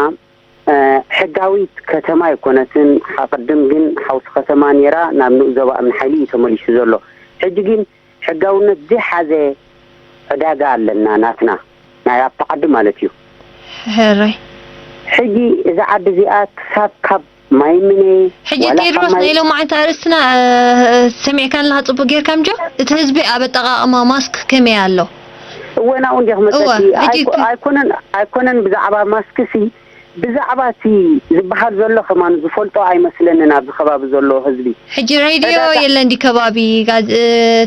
እ፣ ሕጋዊት ከተማ ኣይኮነትን። ኣቕድም ግን ሓውሲ ከተማ ነይራ፣ ናብ ንኡስ ዞባ እምኒ ሓይሊ እዩ ተመሊሱ ዘሎ። ሕጂ ግን ሕጋውነት ዘይሓዘ ዕዳጋ ኣለና ናትና ናይ ኣብቲ ዓዲ ማለት እዩ። ሕራይ። ሕጂ እዛ ዓዲ እዚኣ ክሳብ ካብ ማይምነ ሕጂ ዋላ ካብ ቴድሮስ ማይ ናይ ሎማዓንቲ ኣርእስትና እ፣ ሰሚዕካ ኣለኻ ጽቡቅ ጌርካ ምጆ እቲ ህዝቢ ኣብ ኣጠቃቅማ ማስክ ከመይ ኣሎ? እወ ናብኡ እንዲየ ክመጸኪ እወ፣ ሕጂ ኣይኮ- ኣይኮነን ኣይኮነን ብዛዕባ ማስክሲ ብዛዕባ እቲ ዝበሃል ዘሎ ከማን ዝፈልጦ ኣይመስለንን ኣብዚ ከባቢ ዘሎ ህዝቢ። ሕጂ ሬድዮ ዕዳጋ- የለን ድዩ ከባቢ፣ ጋዝ-፣ እ፣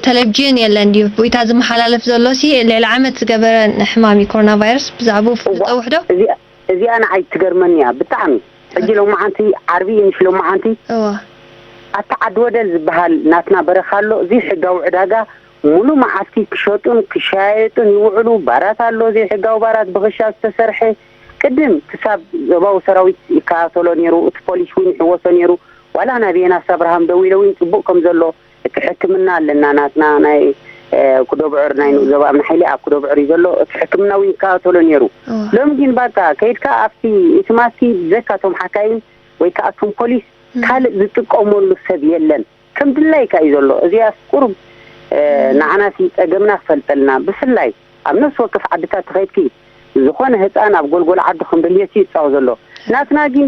ተለቪዥን የለን ድዩ? ብታ ዝመሓላለፍ ዘሎ ሲ ልዕሊ ዓመት ዝገበረ ሕማም እዩ ኮሮና ቫይረስ፣ ብዛዕባኡ ፍልጦ እዋ፣ ውሕዶ? እዚ-፣ እዚኣ ንዓይ ትገርመኒ እያ ብጣዕሚ። ሕጂ ሎማዓንቲ ዓርቢ እዩ ምሽ ሎማዓንቲ እዋ። ኣታ ዓዲ ወደል ዝበሃል ናትና በረኻ ኣሎ፣ እዚ ሕጋዊ ዕዳጋ ሙሉ መዓልቲ ክሸጡን ክሸያየጡን ይውዕሉ። ባራት ኣሎ፣ ዘይሕጋዊ ባራት ብኽሻ ዝተሰርሐ። ቅድም ክሳብ ዞባዊ ሰራዊት ይከታተሎ ነይሩ፣ እቲ ፖሊስ እውን ይሕወሶ ነይሩ። ዋላ ናበየናስ ኣብርሃም ደዊለ እውን ጽቡቕ ከም ዘሎ፣ እቲ ሕክምና ኣለና ናትና ናይ፣ እ፣ ኩደብዑር ናይ ንኡስ ዞባ እምኒ ሓይሊ ኣብ ኩደብዑር እዩ ዘሎ። እቲ ሕክምና እውን ይከታተሎ ነይሩ። እዋ። ሎሚ ግን ባቃ ከይድካ ኣብቲ እቲ ማስኪ ብዘይካ እቶም ሓካይም ወይ ከኣ እቶም ፖሊስ እም። ካልእ ዝጥቀመሉ ሰብ የለን። ከም ድላይካ እዩ ዘሎ። እዚኣስ ቁሩብ፣ እ፣ ንዓናሲ ጸገምና ክፈልጠልና፣ ብፍላይ ኣብ ነፍሲ ወከፍ ዓድታት ተኸይድኪ፣ ዝኾነ ህጻን ኣብ ጎልጎል ዓዲ ከም ድልየቱ ይጻወት ዘሎ። ናትና ግን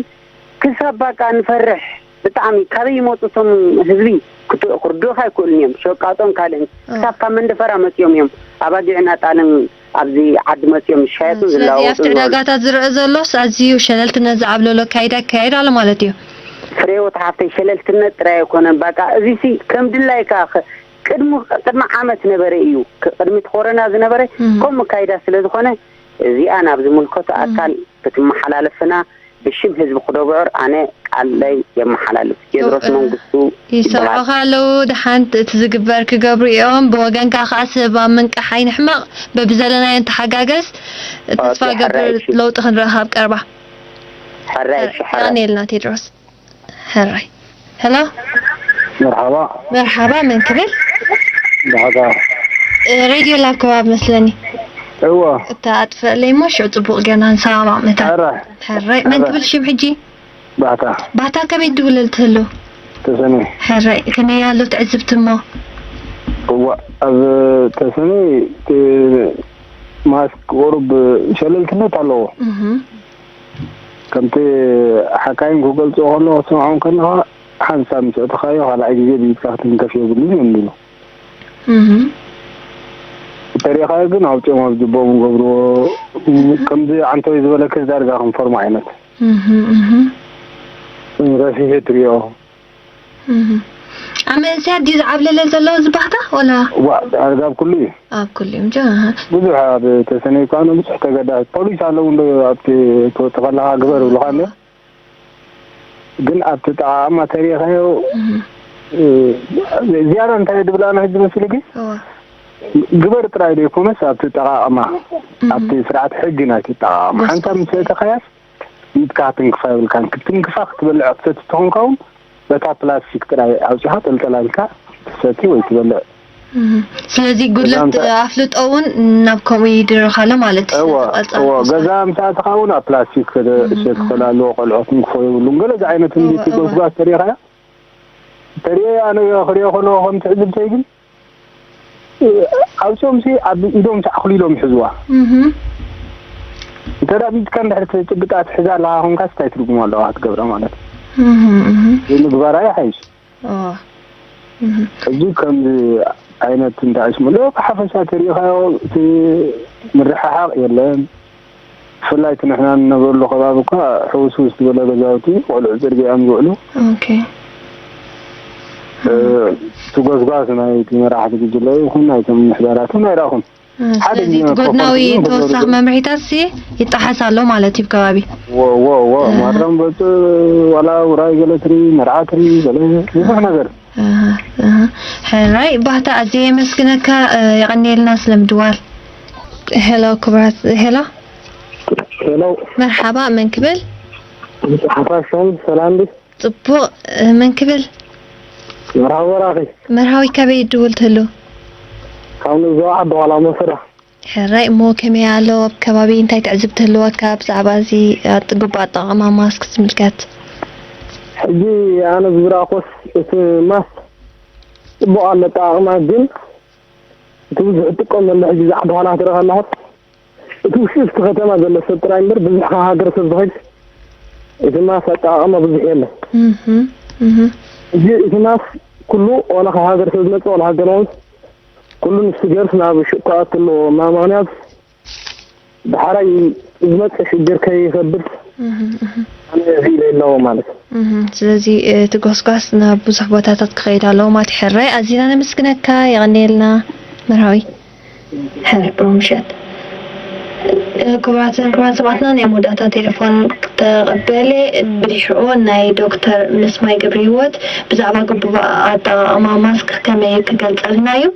ክሳብ ባቃ ንፈርሕ ብጣዕሚ። ካበይ ይመጹ እቶም ህዝቢ ክት-፣ ክርድኡኻ ኣይክእሉን እዮም። ሸቃጦን ካልእን ክሳብ ካብ መንደፈራ መጺኦም እዮም። ኣባጊዕን ኣጣልን ኣብዚ ዓዲ መጺኦም ዝሻየጡ ስለዚ ዝለዋወጡ ኣብቲ ዝበሉ። ዕዳጋታት ዝረአ ዘሎስ ኣዝዩ ሸለልትነት ዝዓብለሎ ኣካይዳ ይካየድ ኣሎ ማለት እዩ። ፍሬህይወት ሓፍተይ፣ ሸለልትነት ጥራይ ኣይኮነን። ባቃ እዚሲ ከም ድላይካ ኸ-፣ ቅድሚ፣ ቅድሚ ዓመት ነበረ እዩ። ክ-፣ ቅድሚ እቲ ኮሮና ዝነበረ እም። ከምኡ ኣካይዳ ስለ ዝኾነ እዚኣ ናብ ዝምልከቶ እም። ኣካል ክትመሓላለፍና ብሽም ህዝቢ ክደብዑር ኣነ ቃለይ የመሓላልፍ። ቴድሮስ እ፣ መንግስቱ ይሰርዑኻ ይበሃል። ኣለዉ። ደሓን እቲ ዝግበር ክገብሩ እዮም። ብወገንካ ከኣ ሰብ ኣብ ምንቃሕ ኣይንሕመቕ። በብዘለናዮ ንተሓጋገዝ። ተስፋ ኦኬ፣ ገብር ሕራይ እሺ። ለውጢ ክንረኽብ ቀርባ። ሕራይ እሺ፣ ሕራይ። የቐንየልና ቴድሮስ። ሕራይ። ሄሎ። መርሓባ። መርሓባ፣ መን ክብል? ዳሕጋ። እ፣ ሬድዮ ላብ ከባቢ መስለኒ። እወ። እታ ኣጥፍእለይ እሞ ሽዑ ጽቡቕ ጌርና ንሰማማዕ መታን። ሕራይ። ሕራይ። መን ሕራይ። ክብል ሽም ሕጂ? ባህታ። ባህታ፣ ከመይ ትድውለል ትህሉ? ተሰነይ። ሕራይ። ከመይ ኣሎ ትዕዝብቲ እሞ? እዋ፣ ኣብ ተሰነይ እቲ ማስክ ቁሩብ ሸለልትነት ኣለዎ። እህ። ከምቲ ሓካይም ክገልጽዎ ከለዉ ክትሰምዖም ከለኻ ሓንሳብ ምስ ኣእተኻዮ ካልኣይ ግዜ ብኢድካ ክትንከፍ የብሉን እዮም ዝብሉ። እህ። እንተሪእኻዮ ግን ኣውጺኦም ኣብ ጅቦም ይገብርዎ። እህ። ከምዚ ዓንተወይ ዝበለክስ ዳርጋ ከም ፎርማ ዓይነት። እህ፣ እህ። ረሲሒ ትሪኦ። እህ። ኣብ መንእሰያት ድዩ ዝዓብለለ ዘሎ እዚ ባህታ ወላ? ዋ፣ ዳርጋ ኣብ ኩሉ እዩ። ኣብ ኩሉ እዩ እንጂ፣ ኣሃ። ብዙሕ ኣብ ተሰነይ እኳ ብዙሕ ተገዳ-፣ ፖሊስ ኣለዉ እንዶ ኣብቲ ትወጽእ ከለኻ ግበር ይብሉኻ እንዶ። ግን ኣብቲ ጠቓቕማ ተሪእኻዮ፣ እህ። እ፣ ዝያዳ እንታይ ድብል ኣነ ሕጂ መሲሉኪ? እዋ። ግበር ጥራይ ዘይኮነስ ኣብቲ ጠቓቕማ፣ እህ። ኣብቲ ስርዓት ሕጊ ናይቲ ጠቓቕማ። ጎስጎስ። ሓንሳብ ምስ ኣእተኻያስ ኢድካ ክትንክፋ የብልካን። ክትንክፋ ክትበልዕ ክትሰቲ ተኾንካ እውን በታ ፕላስቲክ ጥራይ ኣውጺኻ ጠልጠል ኣቢልካ ትሰቲ ወይ ትበልዕ። እህ። ስለዚ እዛ ጉድለት እንተ- ኣፍልጦ እውን ናብ ከምኡ ይድርኽ ኣሎ ማለት እዩ። እወ፣ ስለዚ ቀጻሊ እወ። ተስፋ- ገዛ ምስ ኣተኻ እውን ኣብ ፕላስቲክ ክደ-፣ እህ፣ እሸት እህ። ክኾን ኣለዎ፣ ቆልዑ ክትንክፎ የብሉን። ገለ ዓይነት እወ፣ እንዲቲ እወ። ጎስጓስ ተሪእኻያ? ተሪኦ ኣነ ክሪኦ ከለኹ ከም ትዕዝብተይ ግን፣ እ፣ ኣውጺኦምሲ ኣብ ኢዶም ሳዕ ኣኽሊሎም ይሕዝዋ። እህ። እንተ ደኣ ብኢድካ እንድሕር ትጭብጣ ትሕዛ ኣለኻ ኮንካስ እንታይ ትርጉም ኣለዋ ክትገብራ ማለት እዩ? እህ፣ እህ። ዘይምግባራ ይሓይሽ። ኦ። እህ። ሕጂ ከምዚ ዓይነት እንታይ ሽሙ ኣለዎ፣ ብሓፈሻ ተሪእኻዮ እቲ ምርሕሓቕ የለን። ብፍላይ እቲ ንሕና ንነብረሉ ከባቢ እኳ ሕውስውስ ዝበለ ገዛውቲ፣ ቆልዑ ጽርግያ እዮም ዝውዕሉ። ኦኬ። እ፣ እቲ ጎስጓስ ናይቲ መራሕቲ ጉጅለ ይኹን ናይቶም ምሕደራት እውን ኣይረኣኹን። እ፣ ሓደ ስለዚ ግዜ እቲ ጎድናዊ መኮፈርቲ ግን ተወሳኺ ክገብሩ መምርሒታት ሲ ይጠሓስ ኣሎ ማለት እዩ ከባቢ። ወ-፣ ወ-፣ ወ-፣ እ። ማረም በጽ-፣ ዋላ ውራይ ገለ ትሪ፣ መርዓ ትሪ፣ ገለ ብዙሕ ነገር። ኣሃ፣ ኣሃ። ሕራይ ባህታ፣ ኣዝየ የመስግነካ፣ እ፣ የቐንየልና ስለ ምድዋል። ሄሎ ክቡራት፣ ሄሎ። ሄሎ። መርሓባ፣ መን ክብል? ሓፋሽኩም ሰላም ድዩ? ጽቡቕ፣ እ፣ መን ክብል? መርሃዊ በራኺ። መርሃዊ፣ ካበይ ትድውል ትህሉ? ካብ ንዞ ዓዲ ዋላ መፍራ። ሕራይ፣ እሞ ከመይ ኣሎ ኣብ ከባቢ? እንታይ ትዕዝብቲ ህልወካ ብዛዕባ እዚ ኣጥ-፣ ግቡእ ኣጠቓቕማ ማስክ ዝምልከት? ሕጂ ኣነ ብዝረኣኹስ እቲ ማስክ ጽቡቕ ኣሎ ኣጠቓቕማ፣ ግን እቲ ብዙሕ እጥቀመሉ ሕጂ ዛዕባ ኋላ ክትርኢ ከለኻ እቲ ውሽጢ እቲ ከተማ ዘሎ ሰብ ጥራይ እምበር ብዙሕ ካብ ሃገር ሰብ ዝኸይድ እቲ ማስክ ኣጠቓቕማ ብዙሕ የለን። እህ፣ እህ። ሕጂ እቲ ማስክ ኩሉ ዋላ ካብ ሃገር ሰብ ዝመጽእ ዋላ ሃገራዊ ኩሉ ንሱ ገርስ ናብ ሽቕ ክኣቱ ኣለዎ። ማ-፣ ምኽንያቱ ዳሕራይ ዝመጽእ ሽግር ከይኸብድ እህ፣ እህ። ኣነ እዚ ኢለ ኣለዎ ማለት እዩ። እህ፣ ስለዚ እቲ ጎስጓስ ናብ ብዙሕ ቦታታት ክኸይድ ኣለዎ ማለት እዩ። ሕራይ፣ ኣዚና ነመስግነካ፣ የቐንየልና መርሃዊ። ሕራይ፣ ብሩህ ምሸት። ክቡራትን ክቡራን ሰማዕትና፣ ናይ መወዳእታ ቴሌፎን ክተቐበል እየ። ብድሕሪኡ ናይ ዶክተር ምስማይ ገብረሂወት ብዛዕባ ግቡእ ኣጠቓቕማ ማስክ ከመይ ክገልጸልና እዩ።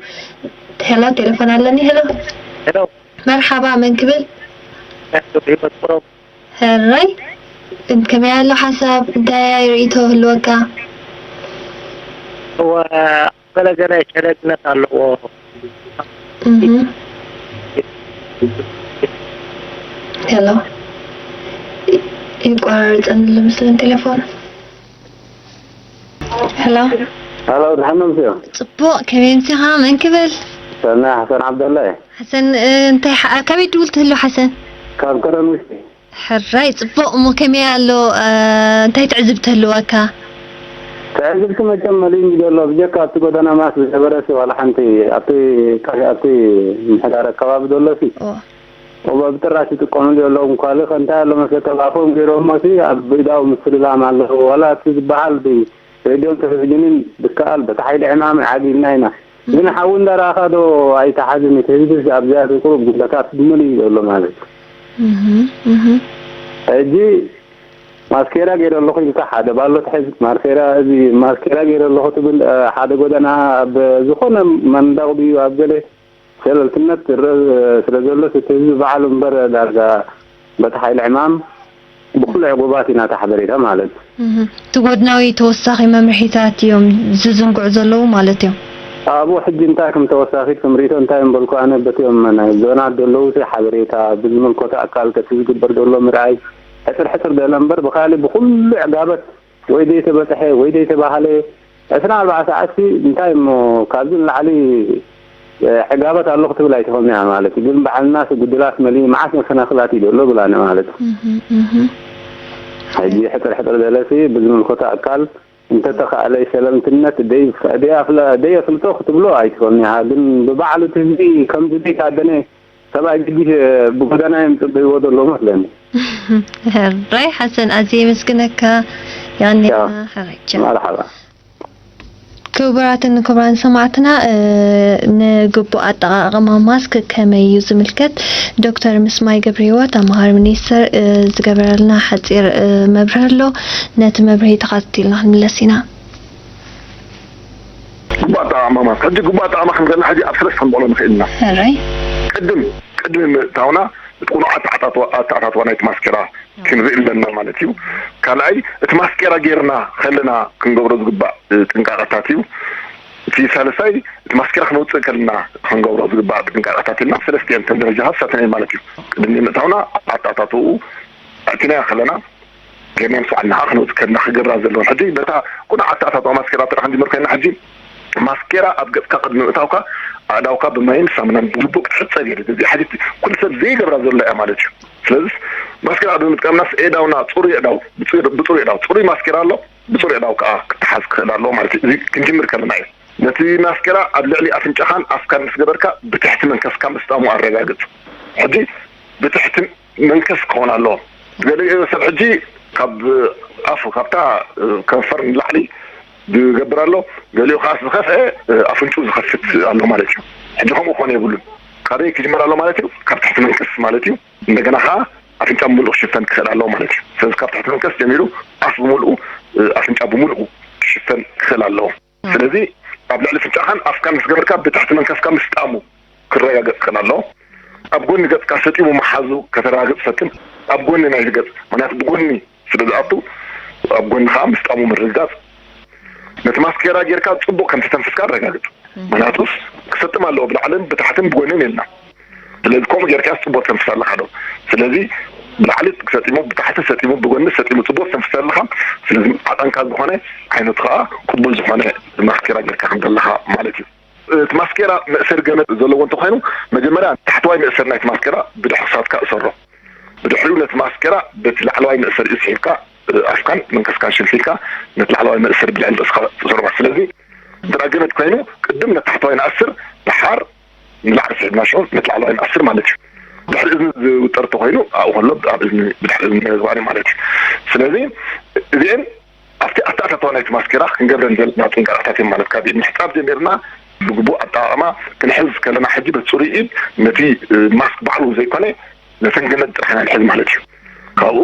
ሄሎ፣ ቴሌፎን ኣለኒ። ሄሎ። ሄሎ። መርሓባ፣ መን ክብል? ዶክተር ገብረሂወት ቁሩብ። ሕራይ፣ ከመይ ኣሎ ሓሳብ? እንታይ ርእይቶ ህልወካ? እወ፣ ገለ ገለ ሸለልትነት ኣለዎ። እህ። ሄሎ። ይ-፣ ይቋረጽን ኣሎ መስለን ቴሌፎን። ሄሎ። ሃሎ፣ ደሓን መምስዮ። ጽቡቕ፣ ከመይ ኣምሲኻ? መን ክብል? ሰናይ ሓሰን ዓብደላ እየ። ሓሰን፣ እ፣ እንታይ ሓ-፣ ካበይ ትድውል ትህሉ ሓሰን? ካብ ከረን ውሽጢ። ሕራይ፣ ጽቡቕ። እሞ ከመይ ኣሎ፣ እ፣ እንታይ ትዕዝብቲ ህልወካ? ትዕዝብቲ መቸም መሊኡኒ ዘሎ፣ ብጀካ ኣብቲ ጎደና ማስ ዝነበረ ሲ ዋላ ሓንቲ ኣብቲ፣ ኣብቲ ምሕዳር ኣከባቢ ዘሎ ሲ ኦ። እሞ ብጥራሽ ይጥቀሙሉ ዘለዉ። ኳልእ ከ እንታይ ኣሎ መስለካ፣ ኣብ ኣፎም ገይሮሞ ሲ ኣብ ብኢዳዊ ምስልላም ኣለዉ። ዋላ እቲ ዝበሃል ብ ሬድዮን ቴሌቪዥንን ዝከኣል በቲ ሓይሊ ዕማም ዓጊብና ኢና። ግን ሓዊ እንዳረኣኻ ዶ ኣይተሓዝን? እቲ ህዝቢ ኣብዚኣ ቁሩብ ጉድለታት ብምሉእ እዩ ዘሎ ማለት እዩ። እህ፣ እህ። ሕጂ ማስኬራ ገይረ ኣለኹ ኢልካ ሓደ ባሎ ትሕዝ፣ ማስኬራ፣ እዚ ማስኬራ ገይረ ኣለኹ ትብል፣ እ፣ ሓደ ጎደና ኣብ ዝኾነ መንደቕ ድዩ ኣብ ገለ ሸለልትነት ዝረ-፣ ስለ ዘሎ፣ እቲ ህዝቢ ባዕሉ እምበር ዳርጋ በቲ ሓይሊ ዕማም ብኹሉ ዕጉባት ኢና፣ እታ ሓበሬታ ማለት እዩ። እህ። እቲ ጎድናዊ ተወሳኺ መምርሒታት እዮም ዝዝንግዑ ዘለዉ ማለት እዮም። ኣብኡ ሕጂ እንታይ ከም ተወሳኺት ከም ርእይቶ እንታይ እምበልኩ፣ ኣነ በቲኦም ናይ ዞናት ዘለዉ ሲ ሓበሬታ ብዝምልከቶ ኣካል ከቲ ዝግበር ዘሎ ምርኣይ ሕጽር ሕጽር ደለ እምበር፣ ብኻልእ ብኹሉ ዕጋበት ወይ ዘይተበጽሐ ወይ ዘይተባህለ ዕስራን ኣርባዕተ ሰዓት ሲ እንታይ እሞ ካብዚ ንላዕሊ፣ እ፣ ዕጋበት ኣሎ ክትብል ኣይትኽእልን እያ ማለት እዩ። ግን ባዕልና ሲ ጉድላት መሊኡ መዓት መሰናኽላት እዩ ዘሎ ብላነ ማለት እዩ። እህ፣ እህ። ሕጂ ሕጥር ሕጥር ደለ ሲ ብዝምልከቶ ኣካል እንተተኻእለ ሸለልትነት ደይ-፣ ደይኣፍለ-፣ ደየፍልጦ ክትብሎ ኣይትኽእልን እያ። ግን ብባዕሉ እቲ ህዝቢ ከምዚ ዘይታደነ ሰብኣይ ግዲህ ብጎደና እዮም ጽበይዎ ዘለዉ መስለኒ። ሕራይ ሓሰን፣ ኣዝየ የመስግነካ። ያኔ ቻው። ሕራይ፣ ቻው። መርሓባ። ክቡራትን ክቡራን ሰማዕትና፣ እ፣ ንግቡእ ኣጠቓቕማ ማስክ ከመይ እዩ ዝምልከት ዶክተር ምስማይ ገብረህይወት፣ ኣማኻሪ ሚኒስተር፣ እ፣ ዝገበረልና ሓጺር፣ እ፣ መብርሂ ኣሎ። ነቲ መብርሂ ተኸታቲልና ክንምለስ ኢና። ግቡእ ኣጠቓቕማ ማስክ። ሕጂ ግቡእ ኣጠቓቕማ ከም ዘለና ሕጂ ኣብ ሰለስተ ክንበቕሎ ንኽእል ኢና። ሕራይ። ቅድም፣ ቅድሚ ምእታውና እቲ ቅኑዕ ኣተኣታትዋ፣ ኣተኣታትዋ ናይቲ ማስኬራ ክንርኢ ኣለና ማለት እዩ። ካልኣይ፣ እቲ ማስኬራ ጌርና ከለና ክንገብሮ ዝግባእ፣ እ፣ ጥንቃቐታት እዩ። እቲ ሳልሳይ፣ እቲ ማስኬራ ክነውፅእ ከለና ክንገብሮ ዝግባእ ጥንቃቐታት ኢልና ሰለስቲአን እተን ደረጃታት ሳተን እየን ማለት እዩ። ቅድሚ ምእታውና ኣተኣታትውኡ ኣእቲናዮ ከለና ገርና ምስ በዓል ንዓ ክንወጽእ ከለና ክገብራ ዘለወን። ሕጂ በታ ቁኑዕ ኣተኣታትዋ ማስኬራ ጥራሕ ክንጅምር ኮይና፣ ሕጂ ማስኬራ ኣብ ገጽካ ቅድሚ ምእታውካ ኣእዳውካ ብማይን ሳሙናን ብግቡእ ክትሕጸብ የድሊ። እዚኣ ሕጂ ኩሉ ሰብ ዘይገብራ ዘሎ እያ ማለት እዩ። ስለዚ ማስኬራ ቅድሚ ምጥቃምናስ ኤዳውና ጽሩይ እዳው፣ ብጽ-፣ ብጽሩይ እዳው፣ ጽሩይ ማስኬራ ኣሎ፣ ብጽሩይ እዳው ከኣ ክተሓዝ ክኽእል ኣለዎ ማለት እዩ። እዚ ክንጅምር ከለና እዩ። ነቲ ማስኬራ ኣብ ልዕሊ ኣፍንጫኻን ኣፍካን ምስ ገበርካ ብትሕቲ መንከስካ ምስጣሙ ኣረጋግጽ። ሕጂ ብትሕቲ መንከስ ክኸውን ኣለዎ። ገሊኡ ሰብ ሕጂ ካብ ኣፉ፣ ካብታ ከንፈር ንላዕሊ ዝገብር ኣሎ፣ ገሊኡ ከኣ ዝኸፍአ ኣፍንጭኡ ዝኸፍት ኣሎ ማለት እዩ። ሕጂ ከምኡ ክኾን የብሉን። ካበይ ክጅመር ኣሎ ማለት እዩ? ካብ ትሕቲ መንከስ ማለት እዩ። እንደገና ከኣ ኣፍንጫ ብምሉእ ክሽፈን ክኽእል ኣለዎ ማለት እዩ። ስለዚ ካብ ትሕቲ መንከስ ጀሚሩ ኣፍ ብምሉኡ፣ ኣፍንጫ ብምሉኡ ክሽፈን ክኽእል ኣለዎ። ስለዚ ኣብ ልዕሊ ኣፍንጫኻን ኣፍካን ምስ ገበርካ ብትሕቲ መንከስካ ምስጣሙ ክረጋገጽ ክኽእል ኣለዎ። ኣብ ጎኒ ገጽካ ሰጢሙ ምሓዙ ከተረጋግጽ ፈትን። ኣብ ጎኒ ናይቲ ገጽ፣ ምኽንያቱ ብጎኒ ስለ ዝኣቱ ኣብ ጎኒ ከኣ ምስጣሙ ምርግጋጽ። ነቲ ማስኬራ ጌርካ ጽቡቕ ከም ተተንፍስካ ኣረጋግጽ። ምኽንያቱስ ክሰጥም ኣለዎ ብላዕልን ብታሕትን ብጎንን ኢልና። ስለዚ ከምኡ ጌርካስ ጽቡቕ ተንፍስ ኣለኻ ዶ? ስለዚ ብላዕሊ ሰጢሙ፣ ብታሕቲ ሰጢሙ፣ ብጎኒ ሰጢሙ ጽቡቕ ተንፍስ ኣለኻ። ስለዚ ዓቐንካ ዝኾነ ዓይነቱ ከኣ ቅቡል ዝኾነ ማስኬራ ጌርካ ከም ዘለኻ ማለት እዩ። እቲ ማስኬራ መእሰሪ ገመድ ዘለዎ እንተኾይኑ መጀመርያ ታሕተዋይ መእሰሪ ናይቲ ማስኬራ ብድሕሪ ክሳድካ እሰሮ። ብድሕሪኡ ነቲ ማስኬራ በቲ ላዕለዋይ መእሰሪኡ ስሒብካ ኣፍካን መንከስካን ሽልፊልካ ነቲ ላዕለዋይ መእሰሪ ብልዕሊ ርእስኻ ትእሰሮ ማለት። ስለዚ እንተ ደኣ ገመድ ኮይኑ ቅድም ነቲ ታሕተዋይ ንኣስር፣ ደሓር ንላዕሊ ስሒብና ሽዑ ነቲ ላዕለዋይ ንኣስር ማለት እዩ። ድሕሪ እዝኒ ዝውጠር እንተኾይኑ ኣብኡ ከሎ ኣብ እዝኒ፣ ብድሕሪ እዝኒ ምግባር እዩ ማለት እዩ። ስለዚ እዚአን ኣብቲ ኣተኣታትዋ ናይቲ ማስኬራ ክንገብረን ዘለና ጥንቃቐታት እዮም ማለት። ካብ ኢድ ምሕጻብ ጀሚርና ብግቡእ ኣጠቓቕማ ክንሕዝ ከለና ሕጂ በቲ ጽሩይ ኢድ ነቲ፣ እ፣ ማስክ ባዕሉ ዘይኮነ ነተን ገመድ ጥራሕ ኢና ንሕዝ ማለት እዩ። ካብኡ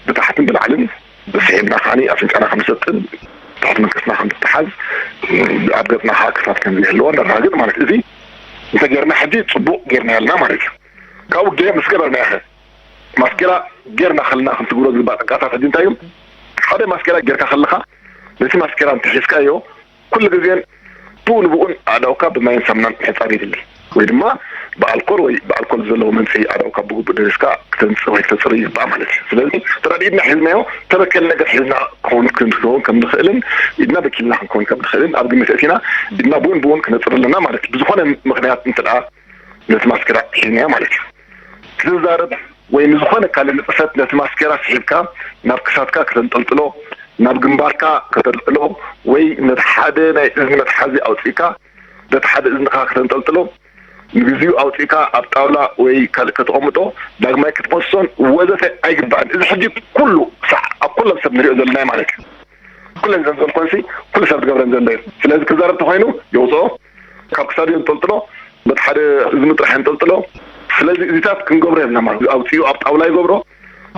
ብታሕትን ብላዕልን ብስሒብና ከዓኒ ኣፍንጫና ከም ዝሰጥን ትሕቲ መንከስና ከም ዝተሓዝ፣ ኣብ ገጽና ከዓ ክፍተት ከም ዘይህልዎ ነረጋግጽ ማለት እዩ። እዚ እንተጌርና ሕጂ ጽቡቕ ጌርና ያልና ማለት እዩ። ካብኡ ገ-፣ ምስ ገበርና ያኸ ማስኬራ ጌርና ከለና ክንትግብሮ ዝግባእ ጥንቃቐታት ሕጂ እንታይ እዮም? ሓደ ማስኬራ ጌርካ ከለኻ ነቲ ማስኬራ እንተሒዝካዮ ኩሉ ግዜን ብኡ ንብኡን ኣእዳውካ ብማይን ሳሙናን ምሕጻብ የድሊ። ወይ ድማ ብኣልኮል ወይ ብኣልኮል ዘለዎ መንስሒ ኣእዳውካ ብግቡእ ደሪስካ ክተንጽህ ወይ ክተጽርይ ይግባእ ማለት እዩ። ስለዚ ተረዲእና ሒዝናዮ ተበከል ነገር ሒዝና ክኸውን ክንክውን ከም ንኽእልን ኢድና በኪልና ክንከውን ከም ንኽእልን ኣብ ግምት እቲና ኢድና ብውን ብውን ክነጽር ኣለና ማለት እዩ። ብዝኾነ ምኽንያት እንተ ደኣ ነቲ ማስኬራ ሒዝናዮ ማለት እዩ። ክትዛረብ ወይ ንዝኾነ ካልእ ንጥፈት ነቲ ማስኬራ ስሒብካ ናብ ክሳድካ ከተንጠልጥሎ፣ ናብ ግንባርካ ከተንጠልጥሎ ወይ ነቲ ሓደ ናይ እዝኒ መትሓዚ ኣውጺእካ በቲ ሓደ እዝንኻ ከተንጠልጥሎ፣ ንግዚኡ ኣውጺእካ ኣብ ጣውላ ወይ ካልእ ከተቐምጦ፣ ዳግማይ ክትፈሶን ወዘተ ኣይግባእን። እዚ ሕጂ ኩሉ ሳዕ ኣብ ኩሎም ሰብ ንሪኦ ዘለና ማለት እዩ። ኩለን ዘን ዘልኮንሲ ኩሉ ሰብ ዝገብረን ዘሎ እዩ። ስለዚ ክዛረብ ተኾይኑ የውፅኦ፣ ካብ ክሳዱ የንጠልጥሎ፣ በቲ ሓደ እዝኑ ጥራሕ የንጠልጥሎ። ስለዚ እዚታት ክንገብሮ የብልና ማለት እዩ። ኣውፂኡ ኣብ ጣውላ ይገብሮ፣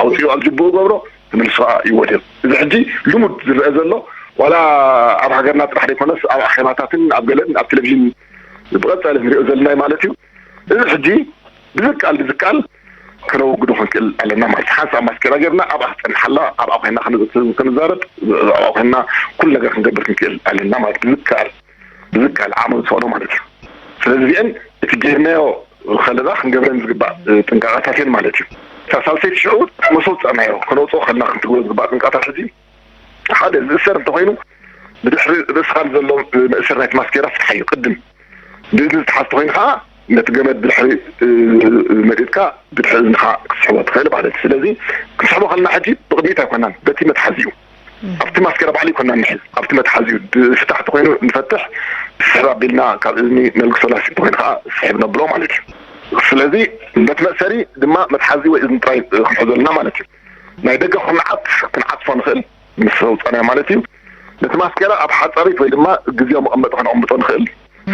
ኣውፂኡ ኣብ ጅብኡ ይገብሮ፣ ተመልሱ ከዓ ይወድዮ። እዚ ሕጂ ልሙድ ዝረአ ዘሎ ዋላ ኣብ ሃገርና ጥራሕ ዘይኮነስ ኣብ ኣኼባታትን ኣብ ገለን ኣብ ቴሌቪዥን ብቐጻሊ ንሪኦ ዘለና ማለት እዩ። እዚ ሕጂ ብዝከኣል ብዝከኣል ከነወግዶ ክንክእል ኣለና ማለት እዩ። ሓንሳብ ማስኬራ ጌርና ኣብኣ ክጸንሓላ ኣብኣ ኮይና ክንዛረብ ኣብኣ ኮይና ኩሉ ነገር ክንገብር ክንክእል ኣለና ማለት ብዝከኣል ብዝከኣል ዓቕሚ ዝፈቕዶ ማለት እዩ። ስለዚ እዚአን እቲ ጌርናዮ ከለና ክንገብረን ዝግባእ ጥንቃቐታት እየን ማለት እዩ። እታ ሳልሰይቲ ሽዑ መሰውፅዕናዮ ከነውፅኦ ከለና ክንትግብሮ ዝግባእ ጥንቃቐታት ሕዚ ሓደ ዝእሰር እንተኾይኑ ብድሕሪ ርእስኻ ንዘሎ መእሰር ናይቲ ማስኬራ ፍትሓዮ ቅድም ብእዝኒ ዝተሓዝ ተኾይኑ ከዓ ነቲ ገመድ ብድሕሪ መጢጥካ ብድሕሪ እዝንኻ ክትስሕቦ ትኽእል ማለት እዩ። ስለዚ ክንስሕቦ ከለና ሕጂ ብቕድሚት ኣይኮናን በቲ መትሓዚኡ ኣብቲ ማስኬራ ባዕሉ ይኮና ንሕዝ ኣብቲ መትሓዚኡ ፍታሕ ተኮይኑ ንፈትሕ ስሕብ ኣቢልና ካብ እዝኒ ነልግሶ ላስቲክ ተኮይኑ ከዓ ስሕብ ነብሎ ማለት እዩ። ስለዚ በቲ መእሰሪ ድማ መትሓዚ ወይ እዝኒ ጥራይ ክንሕዘልና ማለት እዩ። ናይ ደገ ኩርናዓት ክንዓፅፎ ንኽእል ምስ ኣውፃናዮ ማለት እዩ። ነቲ ማስኬራ ኣብ ሓፃሪት ወይ ድማ ግዜያዊ መቐመጢ ከነቐምጦ ንኽእል።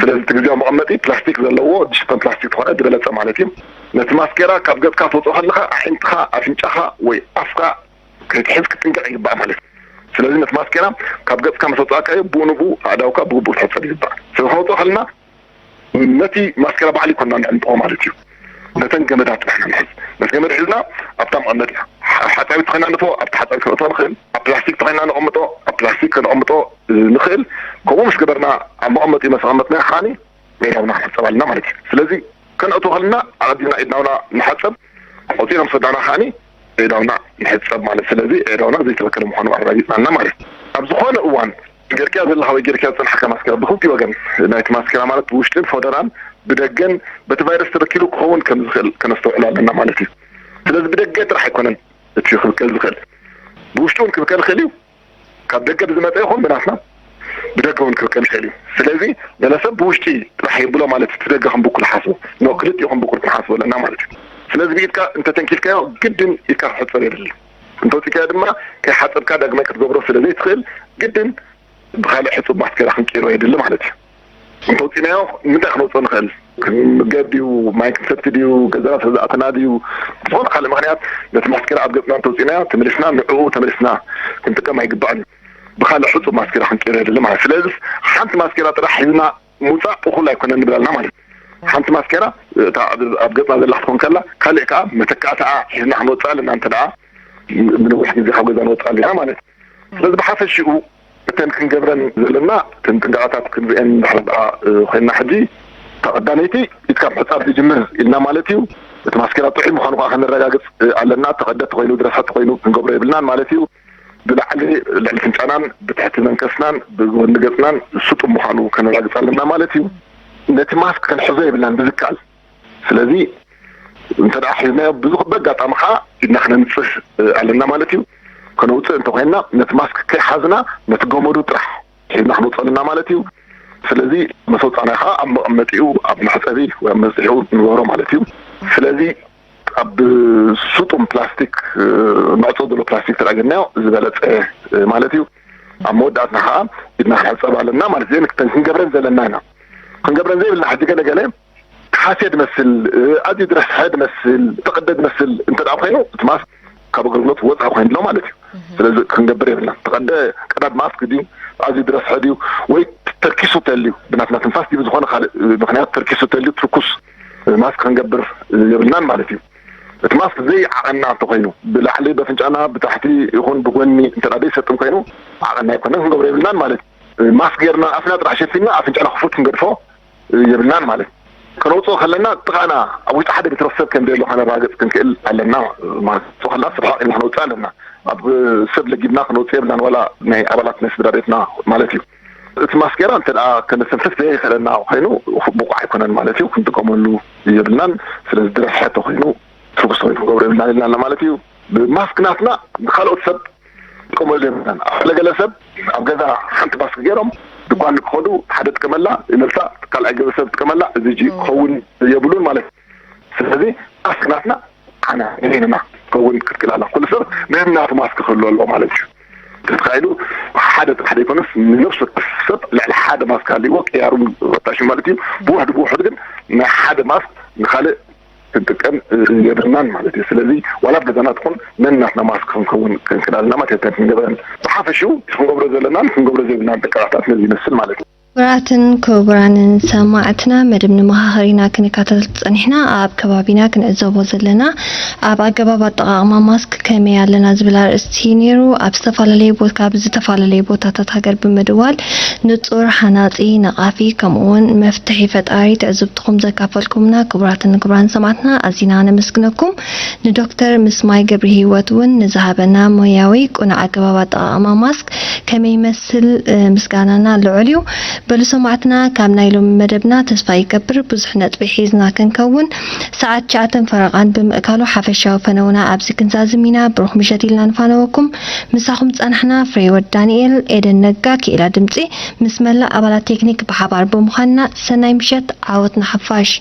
ስለዚ እቲ ግዜያዊ መቐመጢ ፕላስቲክ ዘለዎ ድሽፈን ፕላስቲክ ዝኾነ ዝበለፀ ማለት እዩ። ነቲ ማስኬራ ካብ ገፅካ ተውፅኦ ከለኻ ኣዒንትኻ ኣፍንጫኻ ወይ ኣፍካ ከይትሕዝ ክትጥንቀቕ ይግባእ ማለት እዩ። ስለዚ ነቲ ማስኬራ ካብ ገፅካ ምስ ኣውፃእካዮ ብኡ ንብኡ ኣእዳውካ ብግቡእ ክትሕፀብ ይግባእ። ስለ ከነውፅኦ ከለና ነቲ ማስኬራ ባዕሉ ይኮና ንዕምጥቆ ማለት እዩ። ነተን ገመዳት ንሕና ንሕዝ ነቲ ገመድ ሒዝና ኣብታ መቐመጢ ሓፃዊት ተኮይና ንፎ ኣብቲ ሓፃዊት ከነእቶ ንኽእል ኣብ ፕላስቲክ ተኮይና ነቐምጦ ኣብ ፕላስቲክ ከነቐምጦ ንኽእል። ከምኡ ምስ ገበርና ኣብ መቐመጢ መሰቐመጥና ከዓኒ ሜዳውና ክንሕፀብ ኣለና ማለት እዩ። ስለዚ ከነእቶ ከለና ኣቐዲምና ኢድናውና ንሓፀብ ኣውፂና ምስ ወዳእና ከዓኒ ሜዳውና ንሕፀብ ማለት ስለዚ ሜዳውና ዘይተበከለ ምኳኑ ኣረጋጊፅና ኣለና ማለት እዩ። ኣብ ዝኾነ እዋን ጌርክያ ዘለኻ ወይ ጌርክያ ዝፀናሕካ ማስኬራ ብክልቲኡ ወገን ናይቲ ማስኬራ ማለት ብውሽጥን ፎደራን ብደገን በቲ ቫይረስ ተበኪሉ ክኸውን ከም ዝኽእል ከነስተውዕሎ ኣለና ማለት እዩ። ስለዚ ብደገ ጥራሕ ኣይኮነን እቲ ክብከል ዝኽእል ብውሽጡ እውን ክብከል ይኽእል እዩ። ካብ ደገ ብዝመፀ ይኹን ብናትና ብደገ እውን ክብከል ይኽእል እዩ። ስለዚ ገለ ሰብ ብውሽጢ ጥራሕ የብሎ ማለት እቲ ደገ ከም ብኩል ሓስቦ ኖ ክልቲኡ ከም ብኩል ክንሓስቦ ኣለና ማለት እዩ። ስለዚ ብኢድካ እንተተንኪፍካዮ ግድን ኢድካ ክሕፀብ የድሊ። እንተወፂካዮ ድማ ከይሓፀብካ ዳግማይ ክትገብሮ ስለ ዘይትኽእል ግድን ብካልእ ሕፁብ ማስኬራ ክንቅይሮ የድሊ ማለት እዩ። እንተውፂናዮ ንምንታይ ክንወፅኦ ንኽእል? ክንምገብ ድዩ? ማይ ክንሰቲ ድዩ? ገዛና ስለዝኣተና ድዩ? ዝኾነ ካልእ ምኽንያት ነቲ ማስኬራ ኣብ ገፅና እንተውፂናዮ ተመሊስና ንዕኡ ተመሊስና ክንጥቀም ኣይግባእን እዩ። ብካልእ ሕፁብ ማስኬራ ክንቅይሮ የድሊ ማለት ስለዚ ሓንቲ ማስኬራ ጥራሕ ሒዝና ምውፃእ እኹል ኣይኮነን ንብል ኣለና ማለት ሓንቲ ማስኬራ እታ ኣብ ገፅና ዘላ ክትኾን ከላ ካልእ ከዓ መተካእታኣ ሒዝና ክንወፅእ ኣለና እንተ ደኣ ብነዊሕ ግዜ ካብ ገዛ ንወፅእ ኣለና ማለት እዩ። ስለዚ ብሓፈሽኡ እተን ክንገብረን ዘለና እተን ጥንቃቐታት ክንሪአን እንድሕር ደኣ ኮይንና ሕጂ እታ ቀዳመይቲ ኢድካ ምሕፃብ ዝጅምር ኢልና ማለት እዩ። እቲ ማስኬራ ጥዑይ ምዃኑ ከዓ ከነረጋግፅ ኣለና። ተቐደ ተኮይኑ ዝረስሐ ተኮይኑ ክንገብሮ የብልናን ማለት እዩ። ብላዕሊ ልዕሊ ፍንጫናን ብትሕቲ መንከስናን ብጎኒ ገፅናን ስጡም ምዃኑ ከነረጋግፅ ኣለና ማለት እዩ። ነቲ ማስክ ክንሕዞ የብልናን ብዝከኣል ስለዚ እንተ ደኣ ሒዝናዮ ብዙ በጋጣሚ ከዓ ኢድና ክነንፅህ ኣለና ማለት እዩ። ከነውፅእ እንተኮይንና ነቲ ማስክ ከይሓዝና ነቲ ገመዱ ጥራሕ ሒዝና ክንወፅእ ኣለና ማለት እዩ። ስለዚ መሰውፃና ከዓ ኣብ መቐመጢኡ ኣብ መሕፀቢ ወይ ኣብ መብፅሒኡ ንገብሮ ማለት እዩ። ስለዚ ኣብ ስጡም ፕላስቲክ ማዕፆ ዘሎ ፕላስቲክ ተዳገናዮ ዝበለፀ ማለት እዩ። ኣብ መወዳእትና ከዓ ኢድና ክንሕፀብ ኣለና ማለት እዘን ክተን ክንገብረን ዘለና ኢና። ክንገብረን ዘይብልና ሕጂ ገለ ገለ ተሓስየ ድመስል ኣዝዩ ድረስሐ ድመስል ተቐደ ድመስል እንተ ደኣ ኮይኑ እቲ ማስክ ካብ ኣገልግሎት ወፃኢ ኮይኑ ኣሎ ማለት እዩ። ስለዚ ክንገብር የብልና። ተቐደ ቀዳድ ማስክ ድዩ ኣዝዩ ድረስሐ ድዩ ወይ ተርኪሱ ተልዩ ብናትና ትንፋስ ድዩ ብዝኾነ ካልእ ምክንያት ተርኪሱ ተልዩ ትርኩስ ማስክ ክንገብር የብልናን ማለት እዩ። እቲ ማስክ ዘይዓቐና እንተኮይኑ ብላዕሊ በፍንጫና ብታሕቲ ይኹን ብጎኒ እንተ ዘይሰጥም ኮይኑ ዓቐና ኣይኮነን ክንገብሮ የብልናን ማለት እዩ። ማስክ ጌርና ኣፍና ጥራሕ ሸፊንና ኣፍንጫና ክፉት ክንገድፎ የብልናን ማለት እዩ። ከነውፅኦ ከለና ጥቓና ኣብ ውሽጢ ሓደ ቤት ሰብ ከም ዘሎ ከነረጋግፅ ክንክእል ኣለና ማለት እዩ። ከለና ስርሓ ኢልና ከነውፅእ ኣለና። ኣብ ሰብ ለጊብና ከነውፅእ የብልናን። ዋላ ናይ ኣባላት ናይ ስድራ ቤትና ማለት እዩ። እቲ ማስክ ጌራ እንተ ደኣ ከነሰንፍስ ዘይኽእለና ኮይኑ ብቑዕ ኣይኮነን ማለት እዩ። ክንጥቀመሉ የብልናን። ስለዚ ድረሐ ተኮይኑ ትርጉስ ኮይኑ ክንገብሮ የብልናን ኢልና ማለት እዩ። ብማስክ ናትና ንካልኦት ሰብ ጥቀመሉ የብልናን። ኣብ ገለገለ ሰብ ኣብ ገዛ ሓንቲ ማስክ ገይሮም ድኳን ክኸዱ ሓደ ጥቀመላ ይመልሳ፣ ካልኣይ ገለ ሰብ ጥቀመላ። እዚ ጂ ክኸውን የብሉን ማለት እዩ። ስለዚ ማስክ ናትና ዓና ነይንና ክኸውን ክትክእል ኣላ። ኩሉ ሰብ ነናቱ ማስክ ክህሉ ኣለዎ ማለት እዩ። ተተኻኢሉ ሓደ ጥራሕ ዘይኮነስ ንነብሱ ሰብ ልዕሊ ሓደ ማስክ ሃልይዎ ቅያሩ ወጣሽ ማለት እዩ። ብውሕድ ብውሕድ ግን ናይ ሓደ ማስክ ንኻልእ ክንጥቀም የብልናን ማለት እዩ። ስለዚ ዋላ ኣብ ገዛና ትኹን ነናትና ማስክ ክንከውን ክንክእል ኣለና ማለት እዩ። ክንገብረን ብሓፈሽኡ ክንገብሮ ዘለናን ክንገብሮ ዘይብልናን ጥንቃቐታት ነዚ ይመስል ማለት እዩ። ክቡራትን ክቡራንን ሰማዕትና፣ መደብ ንመኻኸሪና ክንከታተል ጸኒሕና። ኣብ ከባቢና ክንዕዘቦ ዘለና ኣብ ኣገባብ ኣጠቓቕማ ማስክ ከመይ ኣለና ዝብል ኣርእስቲ ነይሩ። ኣብ ዝተፈላለየ ቦታ፣ ኣብ ዝተፈላለየ ቦታታት ሃገር ብምድዋል ንጹር፣ ሃናጺ፣ ነቓፊ፣ ከምኡውን መፍትሒ ፈጣሪ ትዕዝብትኹም ዘካፈልኩምና ክቡራትን ክቡራን ሰማዕትና ኣዚና ነመስግነኩም። ንዶክተር ምስማይ ገብረ ህይወት እውን ንዝሃበና ሞያዊ ቅኑዕ ኣገባብ ኣጠቓቕማ ማስክ ከመይ ይመስል፣ እ፣ ምስጋናና ልዑል እዩ። በሉ ሰማዕትና፣ ካብ ናይ ሎሚ መደብና ተስፋ ይገብር ብዙሕ ነጥቢ ሒዝና ክንከውን። ሰዓት ትሽዓተን ፈረቓን ብምእካሉ ሓፈሻዊ ፈነውና ኣብዚ ክንዛዝም ኢና። ብሩኽ ምሸት ኢልና ንፋነወኩም። ምሳኹም ጸናሕና ፍሬወት ዳንኤል፣ ኤደን ነጋ፣ ክኢላ ድምጺ ምስ መላእ ኣባላት ቴክኒክ ብሓባር ብምዃንና ሰናይ ምሸት፣ ዓወት ንሓፋሽ።